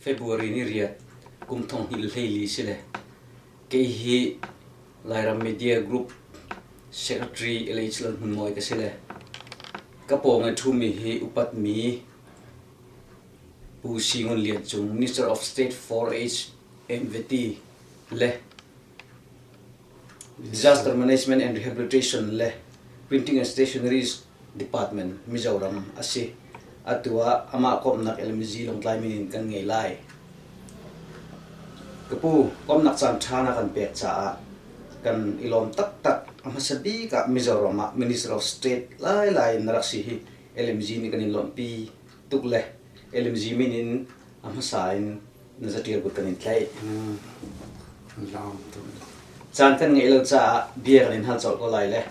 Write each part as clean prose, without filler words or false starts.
February ni riat kum thong hnih le hleili si le kei hi Lairam Media Group Secretary LH Lalhmunmawi ka si le ka pawng i ṭhumi hi upatmi Pu Si Ngun Lian Cung Minister of State for HMVT le Disaster Management and Rehabilitation le Printing and Stationery Department Mizoram a si. Atu ah amah komhnak LMG Lawngtlai min in kan ngei lai. Ka pu, komhnak caan ṭha na kan pek caah kan i lawm taktak. A hmasa bik ah Mizoram ah Minister of State lailai in na rak si hi LMG nih kan in lawmhpi tuk le LMG min in a hmasa in na zatial kut kan in tlaih. Caan kan ngeih lo caah bia kan in hal colh ko lai le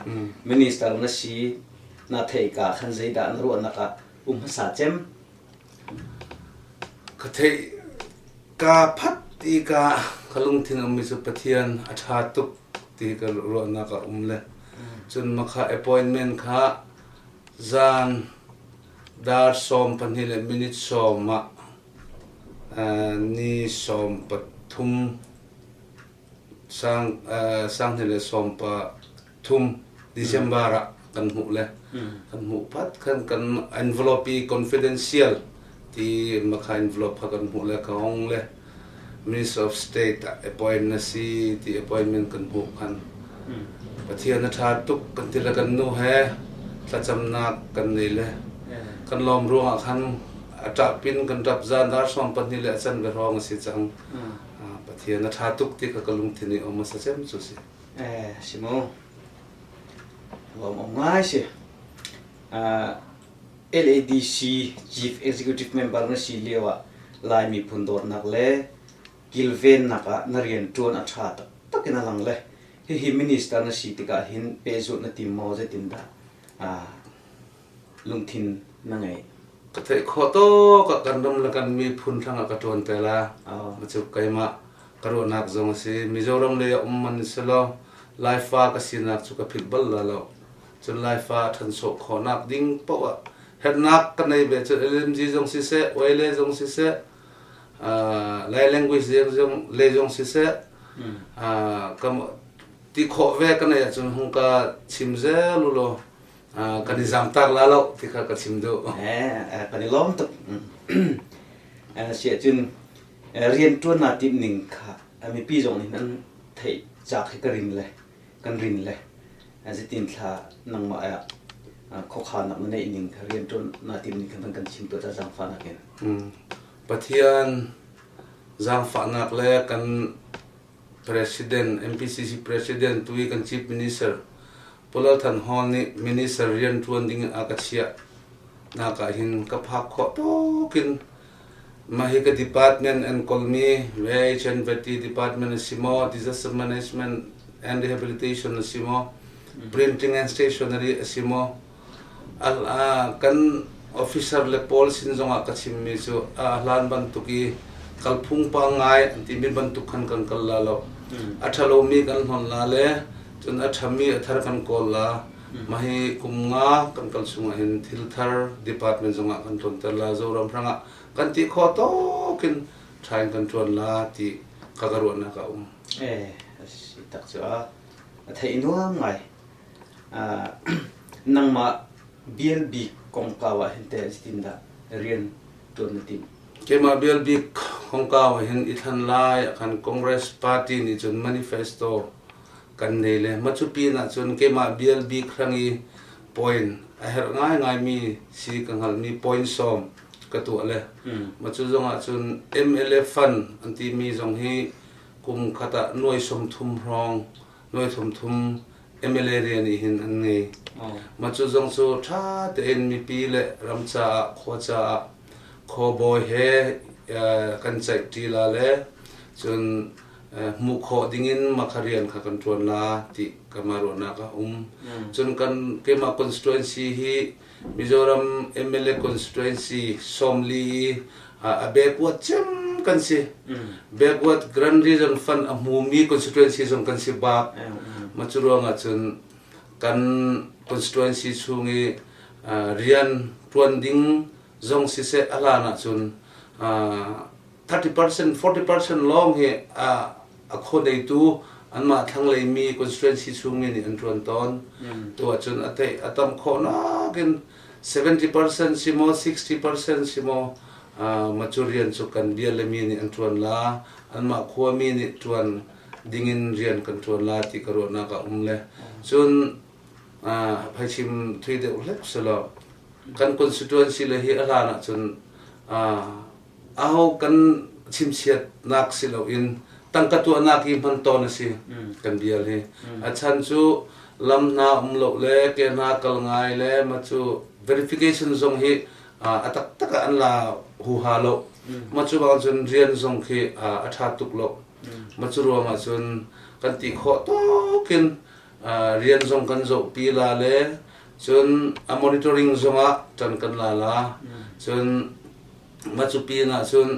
minister na si na theih ka khan zeidah na ruahnak ah um hmasa cem? Ka theih ka phat ti ka ka lungthin ummi cu Pathian a ṭha tuk ti ka ruahnak a um le cun makha appointment kha zan dar 12 le minute 10 ah Ni 13 sang 2013 December ah kan hmuh le kan hmuh phat khan kan envelope i confidential ti makha envelope kha kan hmuh le ka hong le Minister of State ah appoint na si ti appointment kan hmuh khan Pathian a ṭha tuk kan ti le kan nu he thlacamnak kan nei le kan lawm ruangah khan a ṭahpin kan ṭap zan dar sawm pahnih le a can ve hrawng a si cang. Pathian a ṭha tuk ti kha ka lungthin i um a sa cem cu si. Eh, si mu. Lawm om ngai si. LADC Chief Executive Member na si lio ah Lai miphun dawtnak le kilvennak ah na rianṭuan a ṭha taktak in a lang le hihi minister na si tikah hin pehzulh na tim maw zeitindah lungthin na ngeih? Ka theih khawh tawk ah kan ram le kan miphun hrangah ka ṭuan te la. Cu keimah ka ruahnak zong a si. Mizoram lei ah um man si law Laifa ka sinak cu ka philh bal la lo. Cun Laifa ṭhansawh khawhnak ding paoh ah herhnak ka nei ve cun LMG zong siseh, OLA zong siseh, Lai language zong le zong siseh, ka ti khawh ve ka nei ahcun hung ka chim zel u law kan i zamtak la lo ti kha ka chim duh. Kan i lawm tuk. Si ahcun rianṭuan naa timh ning kha mipi zong nih an theih caak hi ka rin le kan rin le zeitin thla nangmah ah khuakhannak na neih ning kha rianṭuan naa timh ning kha van kan chim tuah ca zaangfahnak in. Pathian zaangfahnak le kan President, MPCC President tu i kan Chief Minister Pu Lal Than Hawl nih minister rianṭuan ding a ka chiah nak ah hin ka phak khawh tawk in mah hi ka department an kawlmi VHNVT department a si maw, disaster management and rehabilitation a si maw, printing and stationery a si maw, kan officer le pawl sin zongah ka chimmi cu a hlan bantuk i kalphung pangai an timi bantuk khan kan kal la lo. A ṭhalomi kan hnon la le cun a ṭhami a thar kan kawl la. Mah hi kum nga kan kal chungah hin thil thar department zongah kan ṭawnter la Zoram hrangah kan ti khawh tawk in ṭha in kan ṭuan la ti ka ka ruahnak a um. Eh, si tak cu a theih nuam ngai. Nangmah bial bik kongkau ah hin teh zeitindah rian ṭuan na timh? Keimah bial bik kongkau ah hin i thlan lai ah khan Congress Party nih cun manifesto kan nei le macu pin ah cun keimah bial bik hrang i point a herh ngaingaimi si ka hngalhmi point 10 ka tuah le macu zong ah cun MLA fund an timi zong hi kum khat ah nuai 30 hrawng nuai thum thum MLA rian nih hin an ngei. Mah cu zong cu ṭha tein mipi le ram caah khua caah khuabawi he kan ceihṭi la le cun hmuh khawh dingin mah kha rian kha kan ṭuan la ti kamah ruahnak a um. Cun kan keimah constituency hi Mizoram MLA constituency 40 i a backward cem kan si. Backward Grand Region Fund a hmumi constituency zong kan si bak. Ma cu ruangah cun kan constituency chung i rian tuan ding zong siseh a hlan ahcun. 30% 40% lawng hi a khuaneitu anmah thlanglei mi constituency chung mi nih an ṭuan tawn. Tu ahcun a theih a tam khawh nakin 70% si maw 60% si maw macu rian cu kan bial le mi nih an ṭuan la anmah khuami nih ṭuan dingin rian kan ṭuan la ti ka ruahnak a um le cun phaichim thui deuh hlek selaw kan constituency le hi a hlan ahcun aho kan chimchiatnak si loin tangka tuahnak hi hman tawn a si kan bial hi a chan cu lam hna um lo le ke hna kal ngai le ma cu verification zong hi a taktak ah an la huha lo ma cu bang cun rian zong khi a tha tuk lo ma cu ruangah cun kan ti khawh tawkin rian zong kan zohpi la le cun a monitoring zongah ṭan kan la la cun mah cu pin ah cun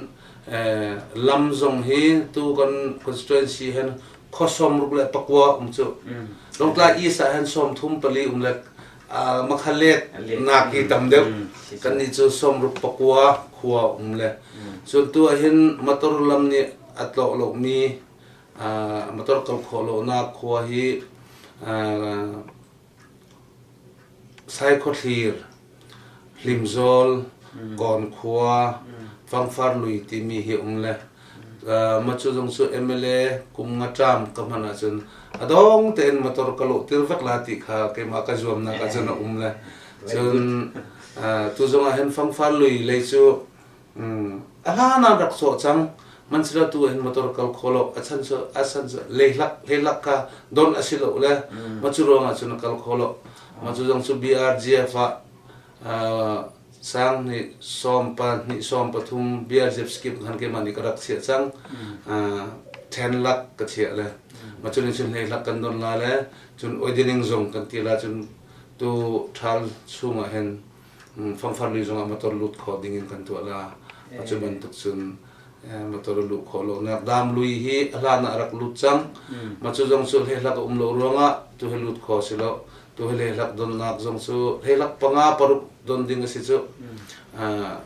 lam zong hi tu kan constituency hen khua 64 um cu Lawngtlai East ah hen 34 um le makhalet nak i tam deuh kan nih cu 69 khua um le cun tu ah hin motor lam nih a tlawh lo mi motor kal khawh lonak khua hi Saikhawthlir, Hlimzawl, Kawnkhua, Fangfarlui timi hi um le macu zong cu MLA kum nga ṭam ka hman ahcun a dong tein motor ka lawhtir vek la ti kha keimah ka zuamnak ahcun a um le cun tu zong ah hin Fangfarlui lei cu A hlan ah rak sawh cang. Mansila tu hin motor kal kho lo. A chan cu a san cu leihlak leihlak kha don a si lo le ma cu ruang ah cun a kal kho lo. Ma cu zong cu BRGF ah sang nih sawm pa hnih sawm pathum BRGF scheme khan keimah nih ka rak chiah cang. Ten lak ka chiah le ma cu nih cun leihlak kan don la le cun oidening zong kan ti la cun tu ṭhal chung ah hin Fangfar lui zongah motor lut kho ding in kan tuah la. Cu bantuk cun motor luh khawh lonak dam lui hi a hlan ah a rak lut cang. Ma cu zong cu hlehlak a um lo ruangah tu hi lut kho si lo. Tu hi hlehlak donnak zong cu hlehlak panga paruk don ding a si cu.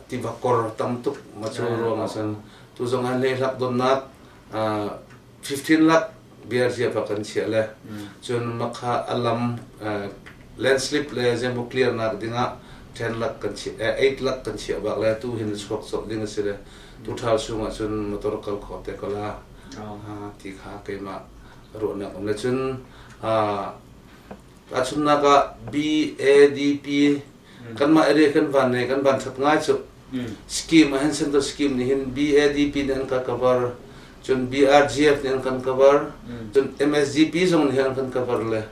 Tiva kor tam tuk ma cu ruangah cun tu zong ah hlehlak donnak 15 lakh beer zia pa kan chiah le cun makha alam landslip le zeimaw clear nak dingah 10 lakh kan chiah 8 lakh kan chiah bak le tu hin chuak cawk ding a si le tu thal chungah cun motor kal kho te ko la ti kha keimah ruahnak um le cun Tahchunhnak ah BADP kanmah area kan van nei kan van that ngai cu scheme ah hin central scheme nih hin BADP nih an ka cover cun BRGF nih an kan cover cun MSGP zong nih an kan cover le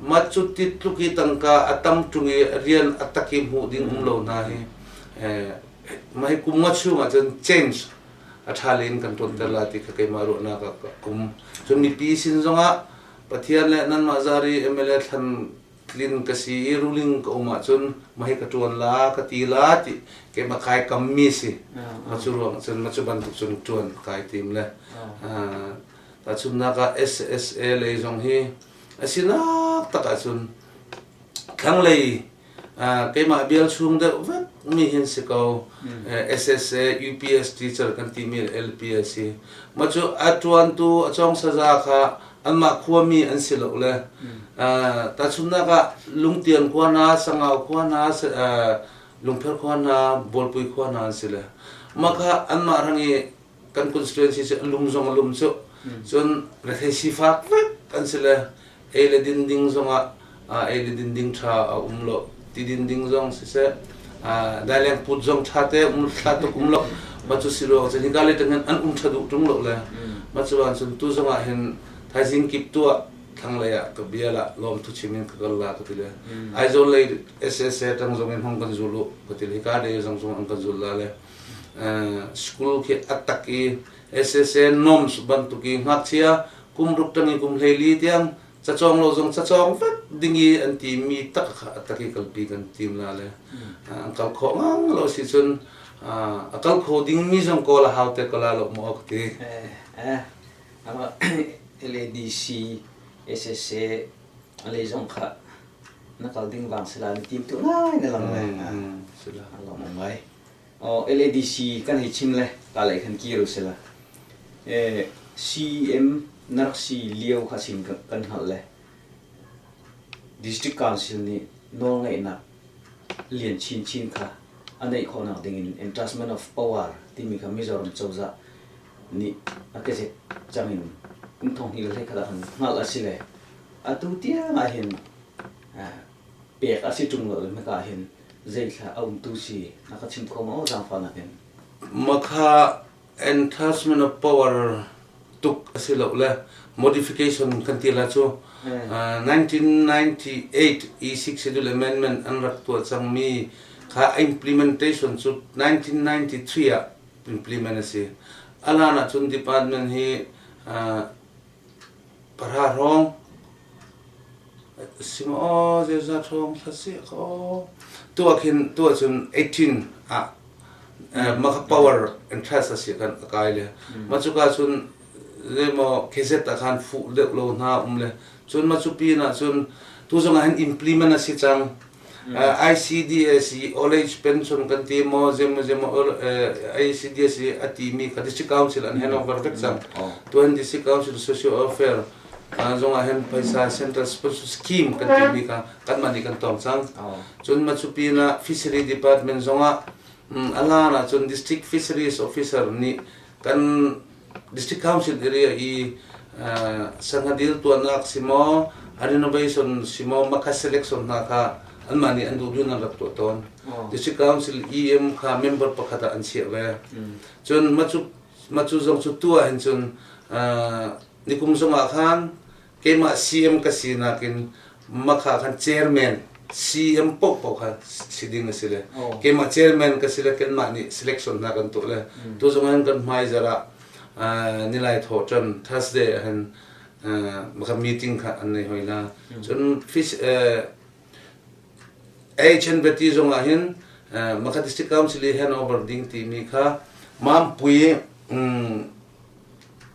mah cu ti tluk i tangka a tam ṭung i rian a tak i hmuh ding um lo hna hi mah hi kum nga chung ah cun change a ṭha in kan ṭuanter la ti kha keimah ruahnak ah ka um cun mipi sin zongah Pathian le nanmah zari MLA thlan tlin ka si i ruling ka um ahcun mah hi ka ṭuan la ka ti la ti keimah kai kammi si. Ma cu ruang cun ma cu bantuk cun ṭuan kai tim le tahchunhnak ah SSA lei zong hi a sinak tak ahcun thlanglei keimah bial chung deuh vek mi hin si ko SSA UPS teacher kan timi LPS hi ma cu a tuantu a cawng saza kha anmah khuami an si lo le tahchunhnak ah lungtian khua hna sangau khua hna lungpher khua hna bualpui khua hna an si le mah kha anmah rang i kan constituency cu a lum zong a lum cu cun rethei sifak vek an si le ei le din ding zongah ei le din ding ṭha a um lo ti din ding zong siseh daileng put zong ṭha te um thla tuk um lo ma cu si ruang cun hika le tangin an um ṭha duh ṭung lo le ma cu an cun tu zongah hin thaizing kip tuah thlanglei ah ka bia la lawm thu chim in ka kal la ka ti le Aizawl lei SSA tang zong in hong kan zul u ka ti le hika le zong zong an kan zul la le School khi a tak i SSA norms bantuk i ngakchia kum ruk tang i kum 14 tiang cacawng lo zong cacawng vek ding i an ti mi tak kha a tak i kalpi kan tim la le an kal khawh ngang lo si cun a kal kho ding mi zong kawl a hau te ko la lo maw ka ti. LADC SSA lei zong kha na kal ding vang sila na tim tu ngai na lang le. Sila. Lawm ngai. LADC kan hei chim le ka lei khan kir usila. CM na rak si lio kha sin kan hngalh le District Council nih nawlngeihnak lian chinchin kha a neih khawhnak dingin entrustment of power timi kha Mizoram cozah nih a kezet cangin kum thong hnih le 21 ah khan hngalh a si le atu tiang ah hin pek a si ṭung lo le hmaka ah hin zeithla a umtu si na ka chim kho maw zaangfahnak in? Makha entrustment of power tuk a si lo le modification kan ti la cu 1998 E6 Schedule Amendment an rak tuah cangmi kha implementation cu 1993 ah implement a si. Alan ahcun department hi pahra hrawng si maw zeizat hrawng thla si ko tuah khin tuah cun 18 ah maka power interest a si kan a kai le ma cuka cun zeimaw KZ ah khan fuh deuh lo hna um le cun ma cu pin ah cun tu zong ah hin implement a si cang ICDS i old age pension kan ti maw zemo zemo ICDS i a timi kha district council an hand over vek cang tuan district council social welfare zong ah hin phaisa central sponsor scheme kan timi kha kanmah nih kan tong cang cun macu pin ah fishery department zong ah alan ah cun district fisheries officer nih kan district council area i sanghadil tuahnak si maw a renovation si maw makha selection hna kha anmah nih an duh duh an rak tuah tawn. District council EM kha member pakhat ah an chiah ve. Cun macu macu zong cu tuah hin cun nikum zong ah khan keimah CM ka sinak in makha khan chairman CM paohpaoh kha si ding a si le keimah chairman ka si le kanmah nih selection hna kan tuah le tu zong hin kan hmai zarh ah nilai thawhṭan Thursday ah hin maka meeting kha an nei hoi la cun fish HN beti zong ah hin maka district council i handover ding timi kha mampui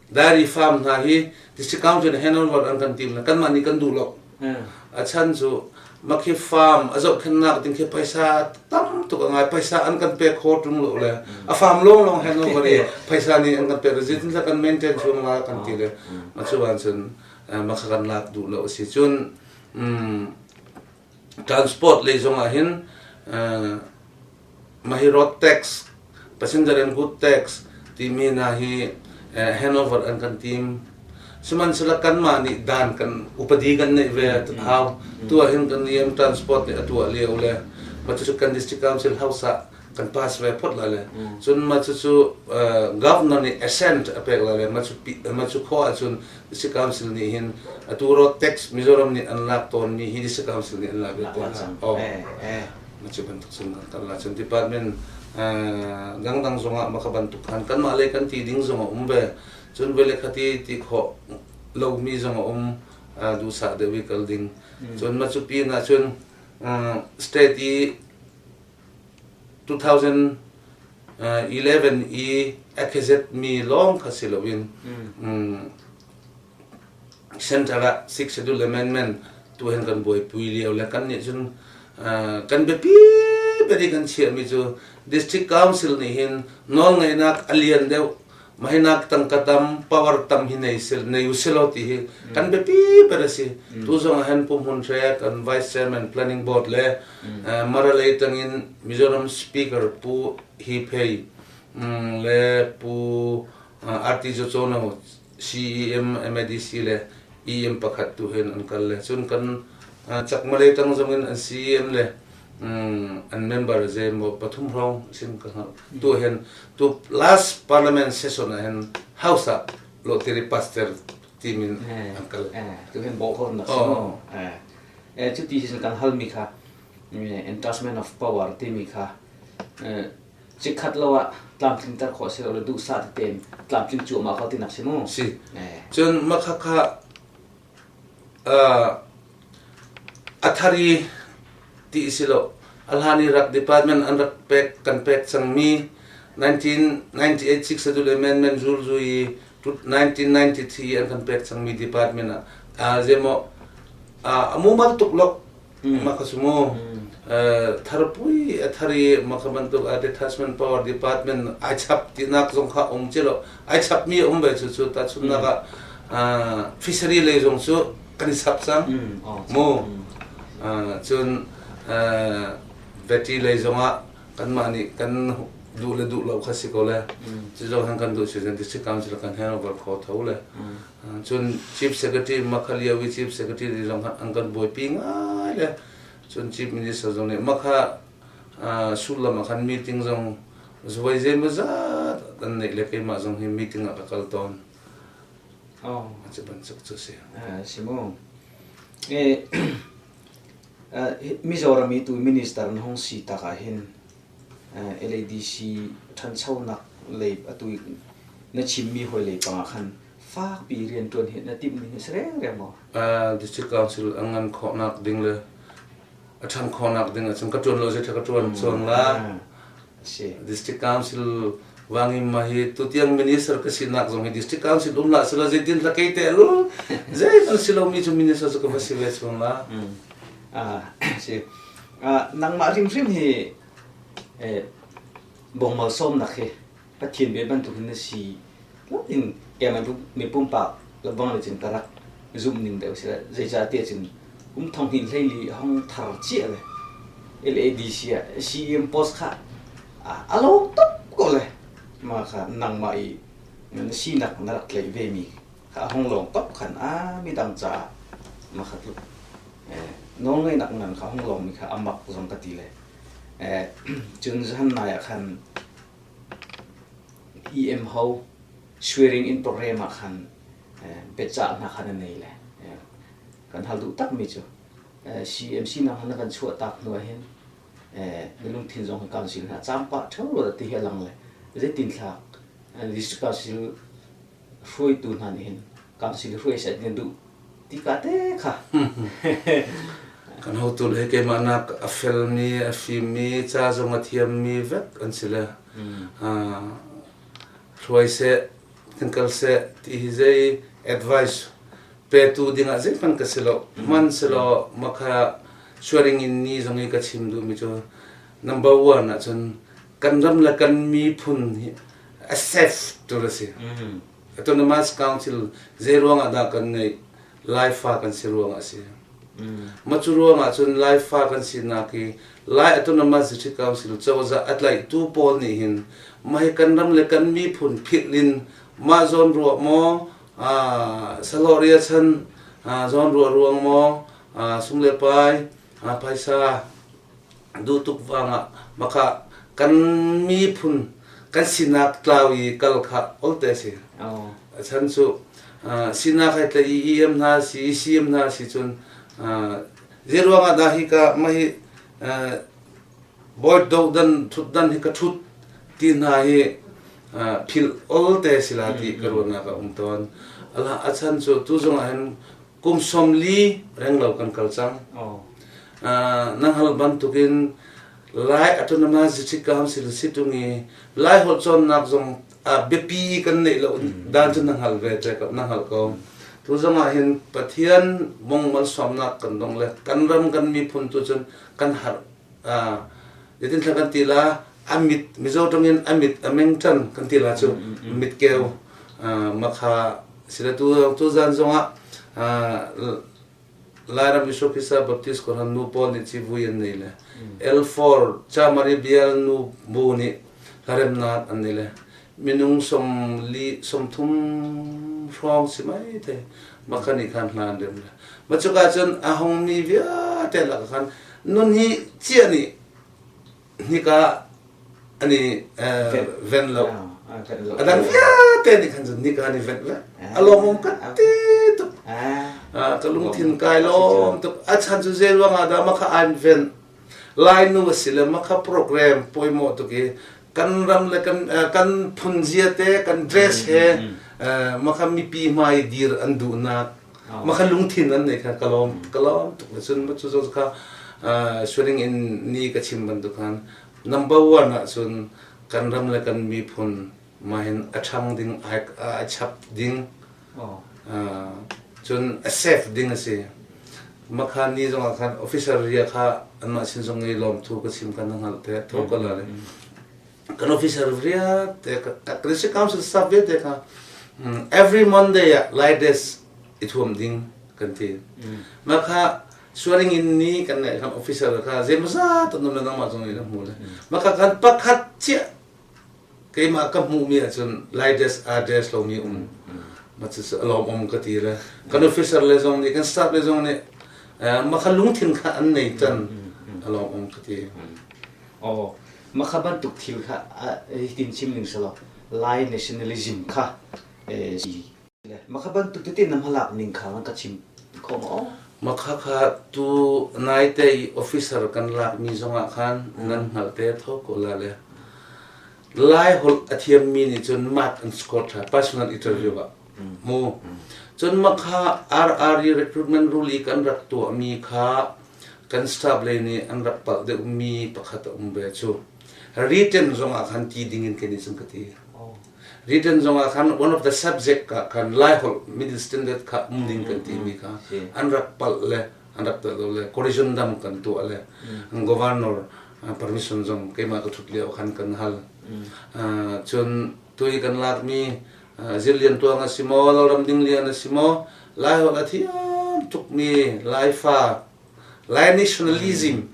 Dairy farm hna hi district council nih handover an kan tim kanmah nih kan duh lo. A chan cu makhi farm a zohkhennak ding khi phaisa tam tuk a ngai phaisa an kan pek kho tung lo le a farm long long handover i phaisa nih an kan pek zeitin kan maintain chung la kan ti le ma cu an cun makha kan lak duh lo si cun transport lei zong ah hin Mah hi road tax, passenger and good tax timi hna hi handover an kan tim. Sihmanhsehlaw kanmah nih dan kan upadi kan neih ve hau. Tu ah hin kan EM transport nih a tuah lio le mah cucu kan district council house ah kan pass ve phot lai le cun mah cucu governor nih assent a pek lai le mah cu mah cu khawh ahcun district council nih hin atu road tax Mizoram nih an lak tawnmi hi district council nih an lak ve te hnga. Na cu bantuk cun kan kal ahcun department dangdang zongah maka bantuk khan kanmah lei kan ti ding zong a um ve. Cun vele khati ti khawh lomi zong a um duhsah deuh i kal ding. Cun ma cu pin ahcun state i 2011 i a mi lawng kha si loin Central ah Sixth Schedule Amendment tu hen kan buaipui lio le kan nih cun kan biapi beri kan chiahmi cu District Council nih hin nawlngeihnak a lian deuh mahinak tangka tam power tam hi nei sil nei usilo ti hi kan biapi ber a si tu zong ah hen Pu Hmun Hre kan Vice Chairman Planning Board le Maralei tangin Mizoram Speaker Pu Hi Phei le Pu RT Jochono CEM, MADC le EM pakhat tu hen an kal le cun kan Chakmalay tang zong in an CEM le an member zeimaw pathum hrawng sin ka hngalh tu hen tu last parliament session ah hen house ah lotiri pastor team in an kal tu hen bo ko na si eh cu ti sin kan hal mi kha entrustment of power timi kha Chikkhat lo ah tlamtlinter khawh si lo le duhsah tein tlamtlin cuahmah ko tinak si mu. Si. Cun makhakha a thari ti si lo a hlan i rak department an rak pek kan pek cangmi 1998 Sixth Schedule Amendment zulzui 1993 an kan pek cangmi department ah zeimaw a mumal tuk lo mah kha su mu. Tharpui a thar i maka bantuk a detachment power department ai chap tinak zong kha um ci lo ai chapmi um ve cu cu tahchunnak ah fishery lei zong cu kan i chap cang mu cun veti lei zongah kanmah nih kan duh le duh lo kha si ko le cu zong han kan duh si cun district council kan hand over kho tho le cun chief secretary makha lio i chief secretary zong an kan buaipi ngai le Cun Chief Minister zong nih makha sullam ah khan meeting zong zuai zeimawzat an neih le keimah zong hi meeting ah ka kal tawn. Oh. Cu bantuk cu si. Si mu. Mizoram i tu minister na hung si tak ah hin LADC ṭhanchonak lei atu na chimmi hawi lei pangah khan fakpi rianṭuan hi na timhmi hi si rengreng maw? District Council a ngan khawhnak ding le a ṭhan khawhnak ding ahcun ka ṭuan lo zei ka ṭuan chuang la. District Council wangim ma hi tutiang minister ka sinak zong hi District Council um la sila zeitin hla kei te lu zei man si lomi cu minister cu ka va si ve chuang la. Si. Nangmah hrimhrim hi bongmal sawmnak hi Pathian bia bantukin na si in keimah mi pumpak lebang le cun ka rak zumh ning deuh si zeicahtiah cun kum thong hnih hleili hong thar cia le LADC ah CEM post kha a lo tuk ko le ma kha nangmah i na sinak na rak tlaih ve mi kha a hong lawng top khan a midang caah ma kha tluk nawlngeihnak ngan kha hong lawng mi kha amak zong ka ti le cun zahan nai ah khan EM ho swearing in program ah khan biacah hna khan an nei le kan hal duh takmi cu CMC nang na kan chuah tak hnu ah hin na lungthin zong hi council hna caam pah ṭheo rua ti hi a lang le zeitin thlak district council hruaitu hna nih hin council hruai seh ti duh ti ka te kha Kan hotu le keimah nak a felmi a fimmi ca zong a thiammi vek an si le hruai seh kan kal seh ti hi zei advice petu dingah zeihmanh ka si lo hman selaw makha swearing in ni zong i ka chim duhmi cu number one ahcun kan ram le kan miphun hi a safe tur a si. Autonomous Council zei ruangah dah kan ngeih? Laifa kan si ruangah a si. Mah cu ruangah cun Laifa kan sinak hi Lai Autonomous District Council cozah a tlaihtu pawl nih hin mah hi kan ram le kan miphun philh in mah zawn ruah maw salawria chan zawn ruah ruang maw sung le pai phaisa duh tuk vangah maka kan miphun kan sinak tlau i kal kha olte si. A chan cu sinak hai tle i EM hna si CM hna si cun zei ruangah dah hi ka mah hi board do dan thut dan hi ka thut ti hna hi phil olte si la ti ka ruahnak a um tawn. Ala a chan cu tu zong ah hin kum 40 renglo kan kal cang. Na hngal bantukin Lai Autonomous District Council si tung i Lai holh cawnnak zong biapi kan neih lo dan cu na hngal ve te na hngal ko. Tu zong ah hin Pathian mong malsawmnak kan dong le kan ram kan miphun tu cun kan har zeitin thla kan ti la amit Mizo tangin amit ameng tan kan ti la cu mit keu makha sila tu tu zan zong ah Lairam Bishop Baptist Kohhran nu pawl nih civui an nei le L4 Chamari bial nu bu nih hlaremnak an nei le minung som li 30 hrawng si mai te makhan i khan hla an rem le ma cuka cun a hong mi vialte lak khan nun hi cia nih nika ani ven lo a dang vialte nih khan cun nika ni ven le a lawmawm ka ti tuk ka lungthin kai lawm tuk a chan cu zei ruangah dah makha an ven lai nu a si le makha program poimawh tuk i kan ram le kan kan phunzia te kan dress he makha mipi hmai dir an duhnak Mah kha lungthin an nei kha ka lawm ka lawm tuk le cun cu zong kha swearing in ni ka chim bantuk khan number one ah cun kan ram le kan miphun mah hin a ṭhang ding a chap ding cun a safe ding a si. Makha ni zong ah khan officer ria kha Anmah sin zong i lawmthu ka chim kan na hngalh te tho ka la le. Kan officer vialte ka district council staff vialte kha every Monday ah Lai dress i thuam ding kan ti. Mah kha swearing in ni kan ngeih kan officer kha zeimazat an um le nangmah zong nih na hmu le. Mah kha kan pakhat chiah keimah ka hmuhmi ahcun Lai dress aa dress lomi um ma cu a lawmawm ka ti le kan officer le zong nih kan staff le zong nih mah kha lungthin kha an nei tan a lawmawm ka ti. Oh, mah kha bantuk thil kha hitin chim ning selaw Lai nationalism kha mah kha bantuk tete na hmalak ning kha ka chim kho maw? Mah kha kha tu naite i officer kan lakmi zongah khan nan hngalh te tho ko la le Lai holh a thiammi nih cun mark an score ṭha personal interview ah mu cun mah kha RRE recruitment rule i kan rak tuahmi kha kan staff lei nih an rak palh deuhmi pakhat a um ve cu written zongah khan ti ding in kei nih cun ka ti. Written zongah khan one of the subject ah khan Laiholh middle standard kha um ding kan timi kha an rak palh le an rak tuah lo le correction dam kan tuah le governor permission zong keimah ka thut lio khan kan hal. Cun tui kan lakmi Zirlian Tuang a si maw Loram Ding Lian a si maw Laiholh a thiam tukmi Laifa Lai nationalism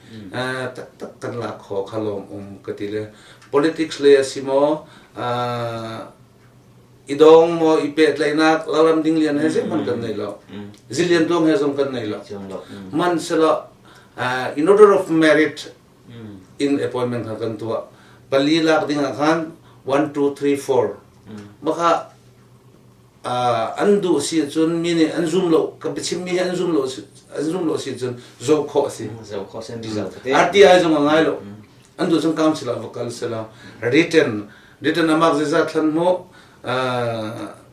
taktak kan lak kho kha lawm um ka ti le politics le a si maw i dong maw i pehtlaihnak loram ding lian he zeihmanh kan nei lo zilian tuang he zong kan nei lo man selaw in order of merit in appointment kha kan tuah pali lak ding ah khan 1 2 3 4 maka an duh si cun mi nih an zum lo ka biachim mi hi an zum lo an zum lo si cun zoh khawh a si zoh khawh sin result te RTI zong a ngai lo an duh cun council ah va kal sela written written a mark zizat thlan mu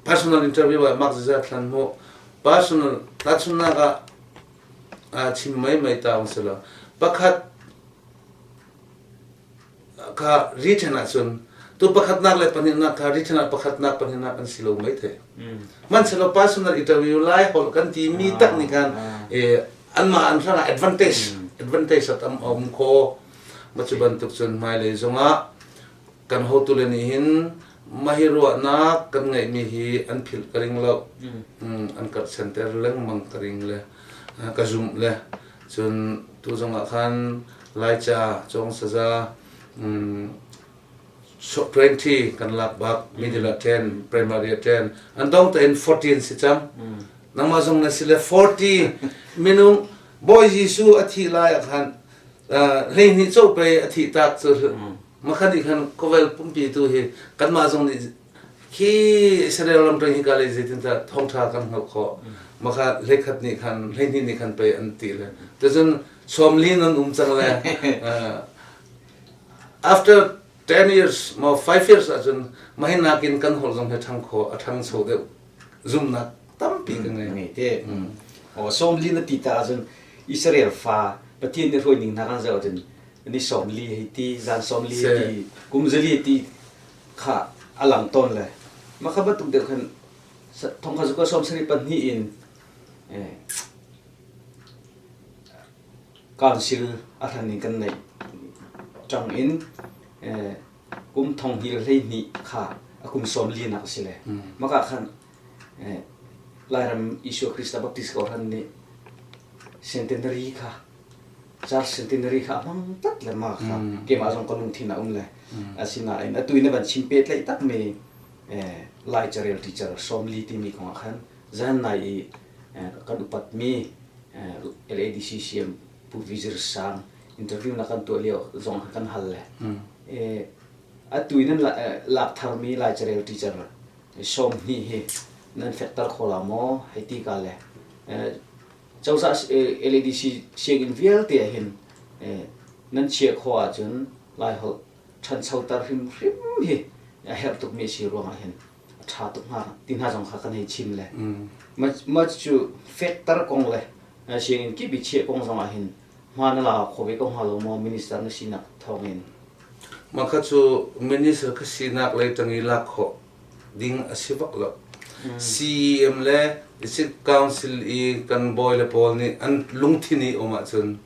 personal interview ah mark zizat thlan mu personal tachunnak ah chim mai mai ta sela pakhat kha written ahcun tu pakhatnak le pahnihnak kha written ah pakhatnak pahnihnak an si lo mai the hmanhsehlaw personal interview lai holh kan ti mi tak nih khan anmah an hrang ah advantage advantage a tam um kho ma cu bantuk cun hmailei zongah kan hotu le nih hin mahi ruahnak kan ngeihmi hi an philh ka ring lo an karh center lengmang ka ring le ka zumh le Cun tu zongah khan Laica cawng saza 20 kan lak bak middle ah 10 primary ah 10 an dong tein 14 si cang nangmah zong na si le 40 minung Bawi Jesuh a thih lai ah khan hleihnih co pe a thih tak cu makhan nih khan khawvel pumpi tu hi kanmah zong nih Khi Israel ram ṭang hika lei zeitindah thawngṭha kan hngalh khawh? Maka hleikhat nih khan 12 nih khan pei an ti le. Tuzun 40 nan um cang le after 10 years mo 5 years ahcun mahin nakin kan holh zong hi ṭhang kho a ṭhangcho deuh zumnak tampi ka ngei. Ngei te. Oh 40 na ti ta ahcun Israel fa Pathian nih hruai ning hna kan zoh ahcun ni 40 hei ti zan 40 hei ti kum zali ti kha a lang tawn le mah kha bantuk deuh khan thongkhat zakua 72 in council a hlan in kan neih ṭang in kum thong hnih le 12 kha a kum 40 nak a si le maka khan Lairam Isua Krista Baptist Kohhran nih centenary kha Church centenary kha a hmang tat le ma kha keimah zong ka lungthin a um le asinain atu in na van chim pehtlaih takmi Lai carel teacher 40 timi kong ah khan zan nai i kan upatmi LADC CM Pu Vizir Sang interview na kan tuah lio zong kan hal le atu in nan lak tharmi Lai carel teacher 20 hi nan fekter kho la maw hei ti ka le Cozah LADC sianginn vialte ah hin nan chiah khawh ahcun Laiholh ṭhanchoter hrimhrim hi a herh tukmi a si ruangah hin a ṭha tuk hnga ti hna zong kha kan hei chim le mah cu fekter kong le sianginn kip i chiah kong zong ah hin hma na la kho ve ko hnga lo maw minister na sinak thawngin? Mah kha cu minister ka sinak lei ṭang i lak khawh ding a si bak lo. CEM le District Council i kan bawi le pawl nih an lungthin i um ahcun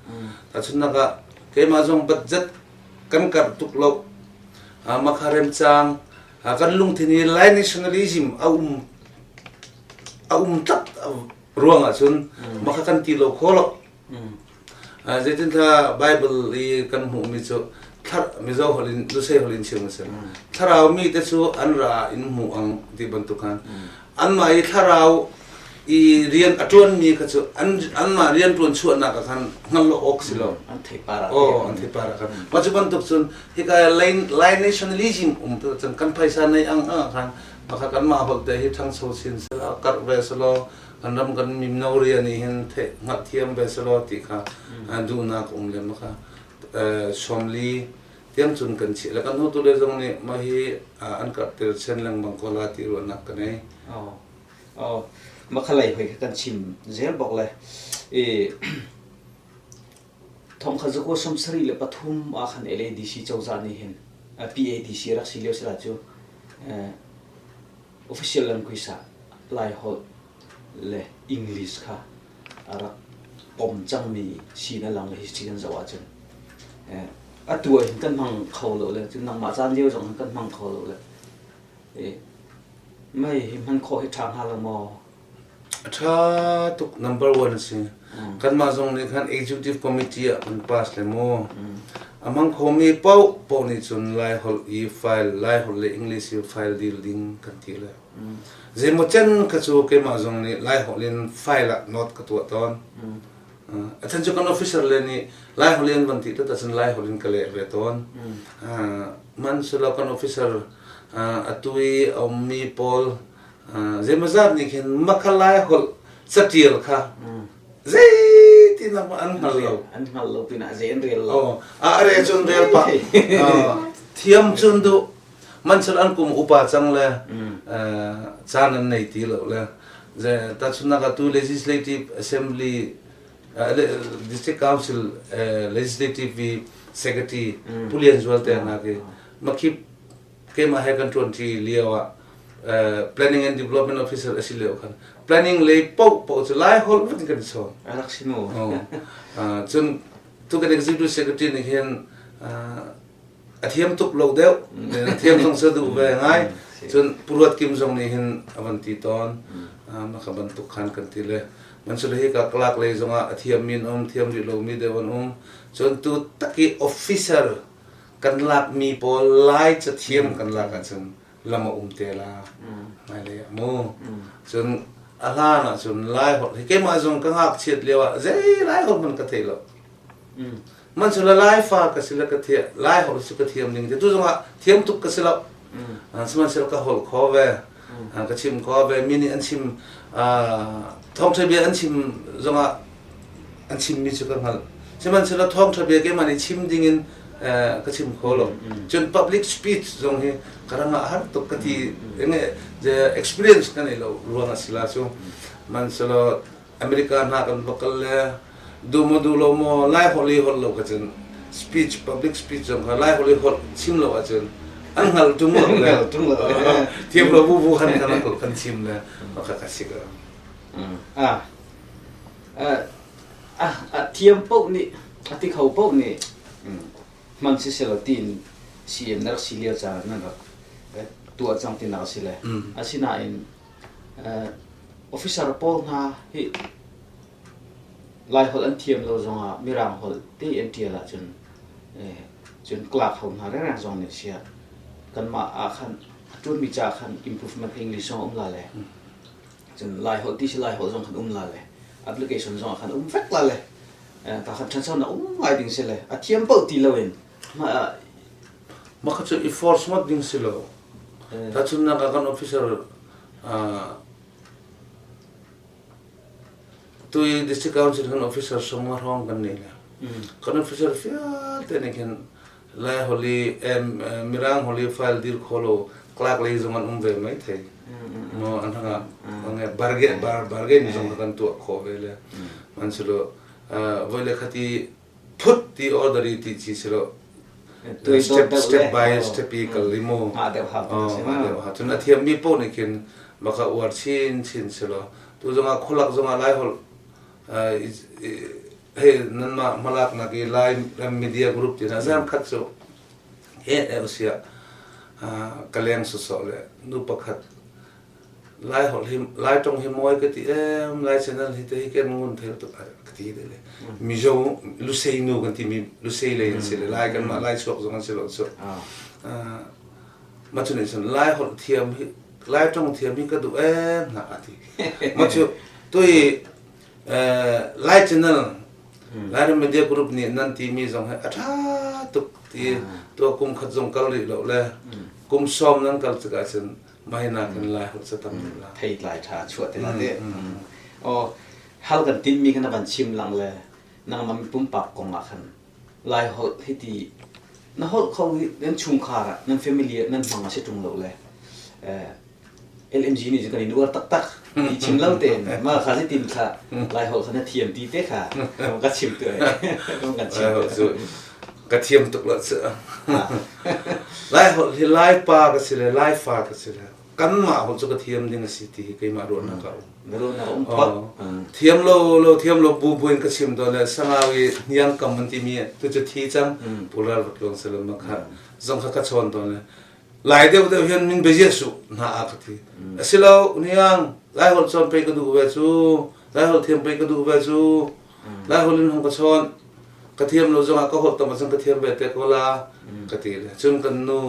tahchunhnak ah keimah zong budget kan karh tuk lo makha remcang kan lungthin i Lai nationalism a um a um tlat ruang ahcun makha kan ti lo kho lo. Zeitinthla Bible i kan hmuhmi cu thlar Mizo holh in Lusei holh in chim a si. Thlarau mi te cu an ra in hmuh ang ti bantuk khan anmah i thlarau i rian a ṭuanmi kha cu an anmah rian ṭuan chuahnak ah khan hngal lo awk si lo. An theipar ah. Oh, an theipar ah khan. Mah cu bantuk cun hika Lai, Lai nationalism um tu cun kan phaisa nei ang ang khan maka kanmah holh te hi ṭhangcho sin selaw karh ve selaw kan ram kan mino rian nih hin hngalhthiam ve selaw ti kha duhnak um le maka 40 tiang cun kan chiah le kan hotu le zong nih mah hi an karhter chen lengmang ko la ti ruahnak ka nei. Oh. Oh. Makhalei hoi kan chim zel bok le i thongkha zaku 73 ah khan LADC cozah nih hin PADC rak si lio sila cu Official language ah Laiholh le English kha a rak pom cangmi si na lang le history kan zoh ahcun atu ah hin kan hmang kho lo le cun nangmah caan lio zong hin kan hmang kho lo le mei hi hman khawh hi ṭha hnga lo maw? A ṭha tuk number one a si. Kanmah zong nih khan executive committee ah kan pass le mu. A hmang khomi paoh paoh nih cun Laiholh i file, Laiholh le English i file dil ding kan ti le. Zeimaw cen kha cu keimah zong nih Laiholh in file ah note ka tuah tawn. A chan cu kan officer le nih Laiholh in van ti tat ahcun Laiholh in ka leh ve tawn. Hmanhsehlaw kan officer atu i a ummi pawl Zeimawzat nih khin Makhalai holh catial kha zeitin an hngal lo. An hngal lo pinah zei an rel lo. Oh, a re cun rel pah. Thiam cun duh. Manchal an kum upa cang le caan an nei ti lo le. Tahchunhnak ah tu legislative assembly district council legislative secretary Pu Lian Zual te hna khi makhip keimah he kan ṭuanṭi lio ah planning and development officer a si lio khan planning lei paoh paoh cu lai holh vek in kan i chawn. A rak si mu. Cun tu kan executive secretary nih hin a thiam tuk lo deuh a thiam zong sa duh ve ngai cun Pu Ruat Kim zong nih hin a van ti tawn maka bantuk khan kan ti le man hi ka clerk lei zongah a thiam mi an um thiam rih lomi deuh an um cun tu taki officer kan lakmi pawl Lai cathiam kan lak ahcun lam a um te la hmailei ah mu cun a hlan ahcun Lai holh hi keimah zong ka ngakchiat lio ah zei Lai holh hmanh ka thei lo man cu Lai fa ka si le ka thiam Lai holh cu ka thiam ning te tu zongah thiam tuk ka si lo sihmanhsehlaw ka holh kho ve ka chim kho ve mi nih an chim thawngṭha bia an chim zongah an chimmi cu ka hngalh. Sihmanhsehlaw thawngṭha bia keimah nih chim dingin ka chim kho lo. Cun public speech zong hi ka rang ah har tuk ka ti experience ka nei lo ruang a si la cu. Hmanhsehlaw America hna kan va kal le du maw du lo maw Lai holh i holh lo ka cun speech public speech zong kha Lai holh i holh chim lo ahcun an hngal ṭung lo le thiam lo bu bu khan kan kan chim le ka ka si ko. Ah A thiam paoh nih a ti kho paoh nih hman siselaw tiin CM na rak si lio caan nan rak tuah cang tinak a si le. Asinain officer pawl hna hi Laiholh an thiam lo zongah Mirang holh te an ṭial ahcun cun clerk ho hna rengreng zong nih siah kanmah ah khan a ṭuanmi ca khan improvement English zong a um la le Cun Laiholh ti si Laiholh zong khan um la le application zong ah khan um vek la le ta khan ṭhanchonak um ngai ding si le a thiam paoh ti loin Mah kha cu i force ngawt ding si lo. Tahchunhnak ah kan officer tu i district council kan officer sawmnga hrawng kan nei le kan officer vialte nih khin Lai holh i Mirang holh i file dir kho lo clerk lei zong an um ve mai thei. Mo an hanga bargain bargain zong kan tuah khawh ve le man silo voi le khati phut ti order i ti chi silo step step by step i kal li mu deuh ha cun a thiam mi poh nih khin. Maka uar chin chin si lo. Tu zongah khualak zongah Lai holh hei nanmah hmalaknak i Lai media group ti hna zan khat cu he usia ka leng sawsawh le nu pakhat Lai holh hi Lai tong hi mawi ka ti em Lai channel hi te hi ken ngun thel tuk ka ti de le Mizo Lusei nu kan ti mi Lusei lei an si le Lai kan mah Lai chuak zong an si lo cu ma cu nih cun Lai holh thiam hi Lai tong thiam hi ka duh em na a ti ma cu tui Lai channel Lai Media Group nih nan ti mi zong hi a ṭha tuk ti tua kum khat zong kal rih lo le kum sawm nan kal tikah cun Mai nakin lai holh ca tam deuh la. Theitlai ṭha chuah te la te. Aw hal kan tinmi kha na van chim lang le nangmah mi pumpak kong ah khan lai holh hiti na holh kho hi nan chungkhar ah nan family ah nan hmang a si ṭung lo le LMG nih cun kan in uar taktak ti chim lo tein ma kha si tin kha lai holh kha na thiam ti te kha ka chim tu kan chim tu Ka thiam tuk lo cu. Lai holh hi Lai pa ka si le Lai fa ka si le kanmah holh cu ka thiam ding a si ti hi keimah ruahnak a um. Ruahnak um phot. Thiam lo lo thiam lo bu buin ka chim to le sangau i hniang kam an timi tu cu thi cang pular vat luang salam ma kha zong kha ka chawn to le Lai deuh deuh hian min bia su hna a ka ti. Asilo hniang Lai holh cawn pei ka duh ve cu Lai holh thiam pei ka duh ve cu Lai holh in hong ka chawn ka thiam lo zongah ka holh tam ahcun ka thiam ve te ko la ka ti le cun kan nu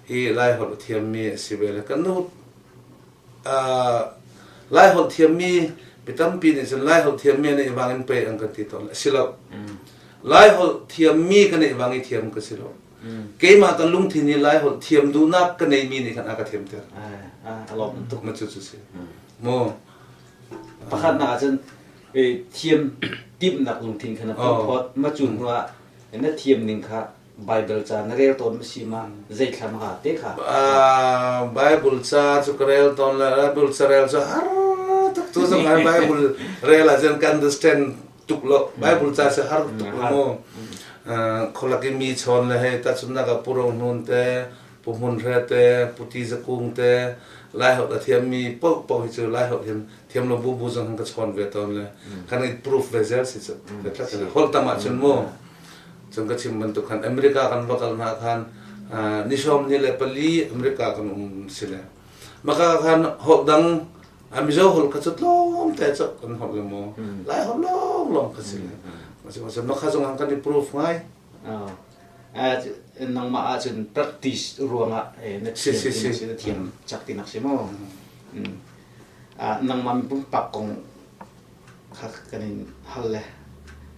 hi Lai holh a thiammi a si ve le kan nu Lai holh thiammi mi tampi nih cun Lai holh thiammi an i wang in pei an kan ti tawn a si lo Lai holh thiammi kan i wang i thiam ka si lo keimah kan lungthin i Lai holh thiam duhnak ka neimi nih khan a ka thiamter a lawm tuk ma cu cu si mu Pakhatnak ahcun thiam timhnak lungthin kha na phawt. Ma cu hnu ah na thiam ning kha Bible ca na rel tawn ma si ma zeithla ma ka te kha. Bible ca cu ka rel tawn le Bible ca rel cu har tuk tu zong ai Bible rel ahcun ka understand tuk lo Bible ca cu har tuk lo mu kholak i mi chawn le hei tahchunhnak ah puro hnun te Pu Hmun Hre te, Pu Ti Za Kung te, Lai holh a thiammi paohpaoh hi cu Lai holh hin thiam lo bu bu zong ka chawn ve tawn le kan i proof ve zel si cu. Holh tam ahcun mu cun ka chim bantuk khan America kan va kal hna khan ni sawm ni le pali America kan um si le maka khan holh dang Mizo holh kha cu tlawm te cu kan holh le mu Lai holh lawng lawng kha si le maka zong kan i proof ngai. Nangmah ahcun practice ruangah na thiam na thiam cak tinak si maw? Nangmah mi pumpak kong kha kan in hal le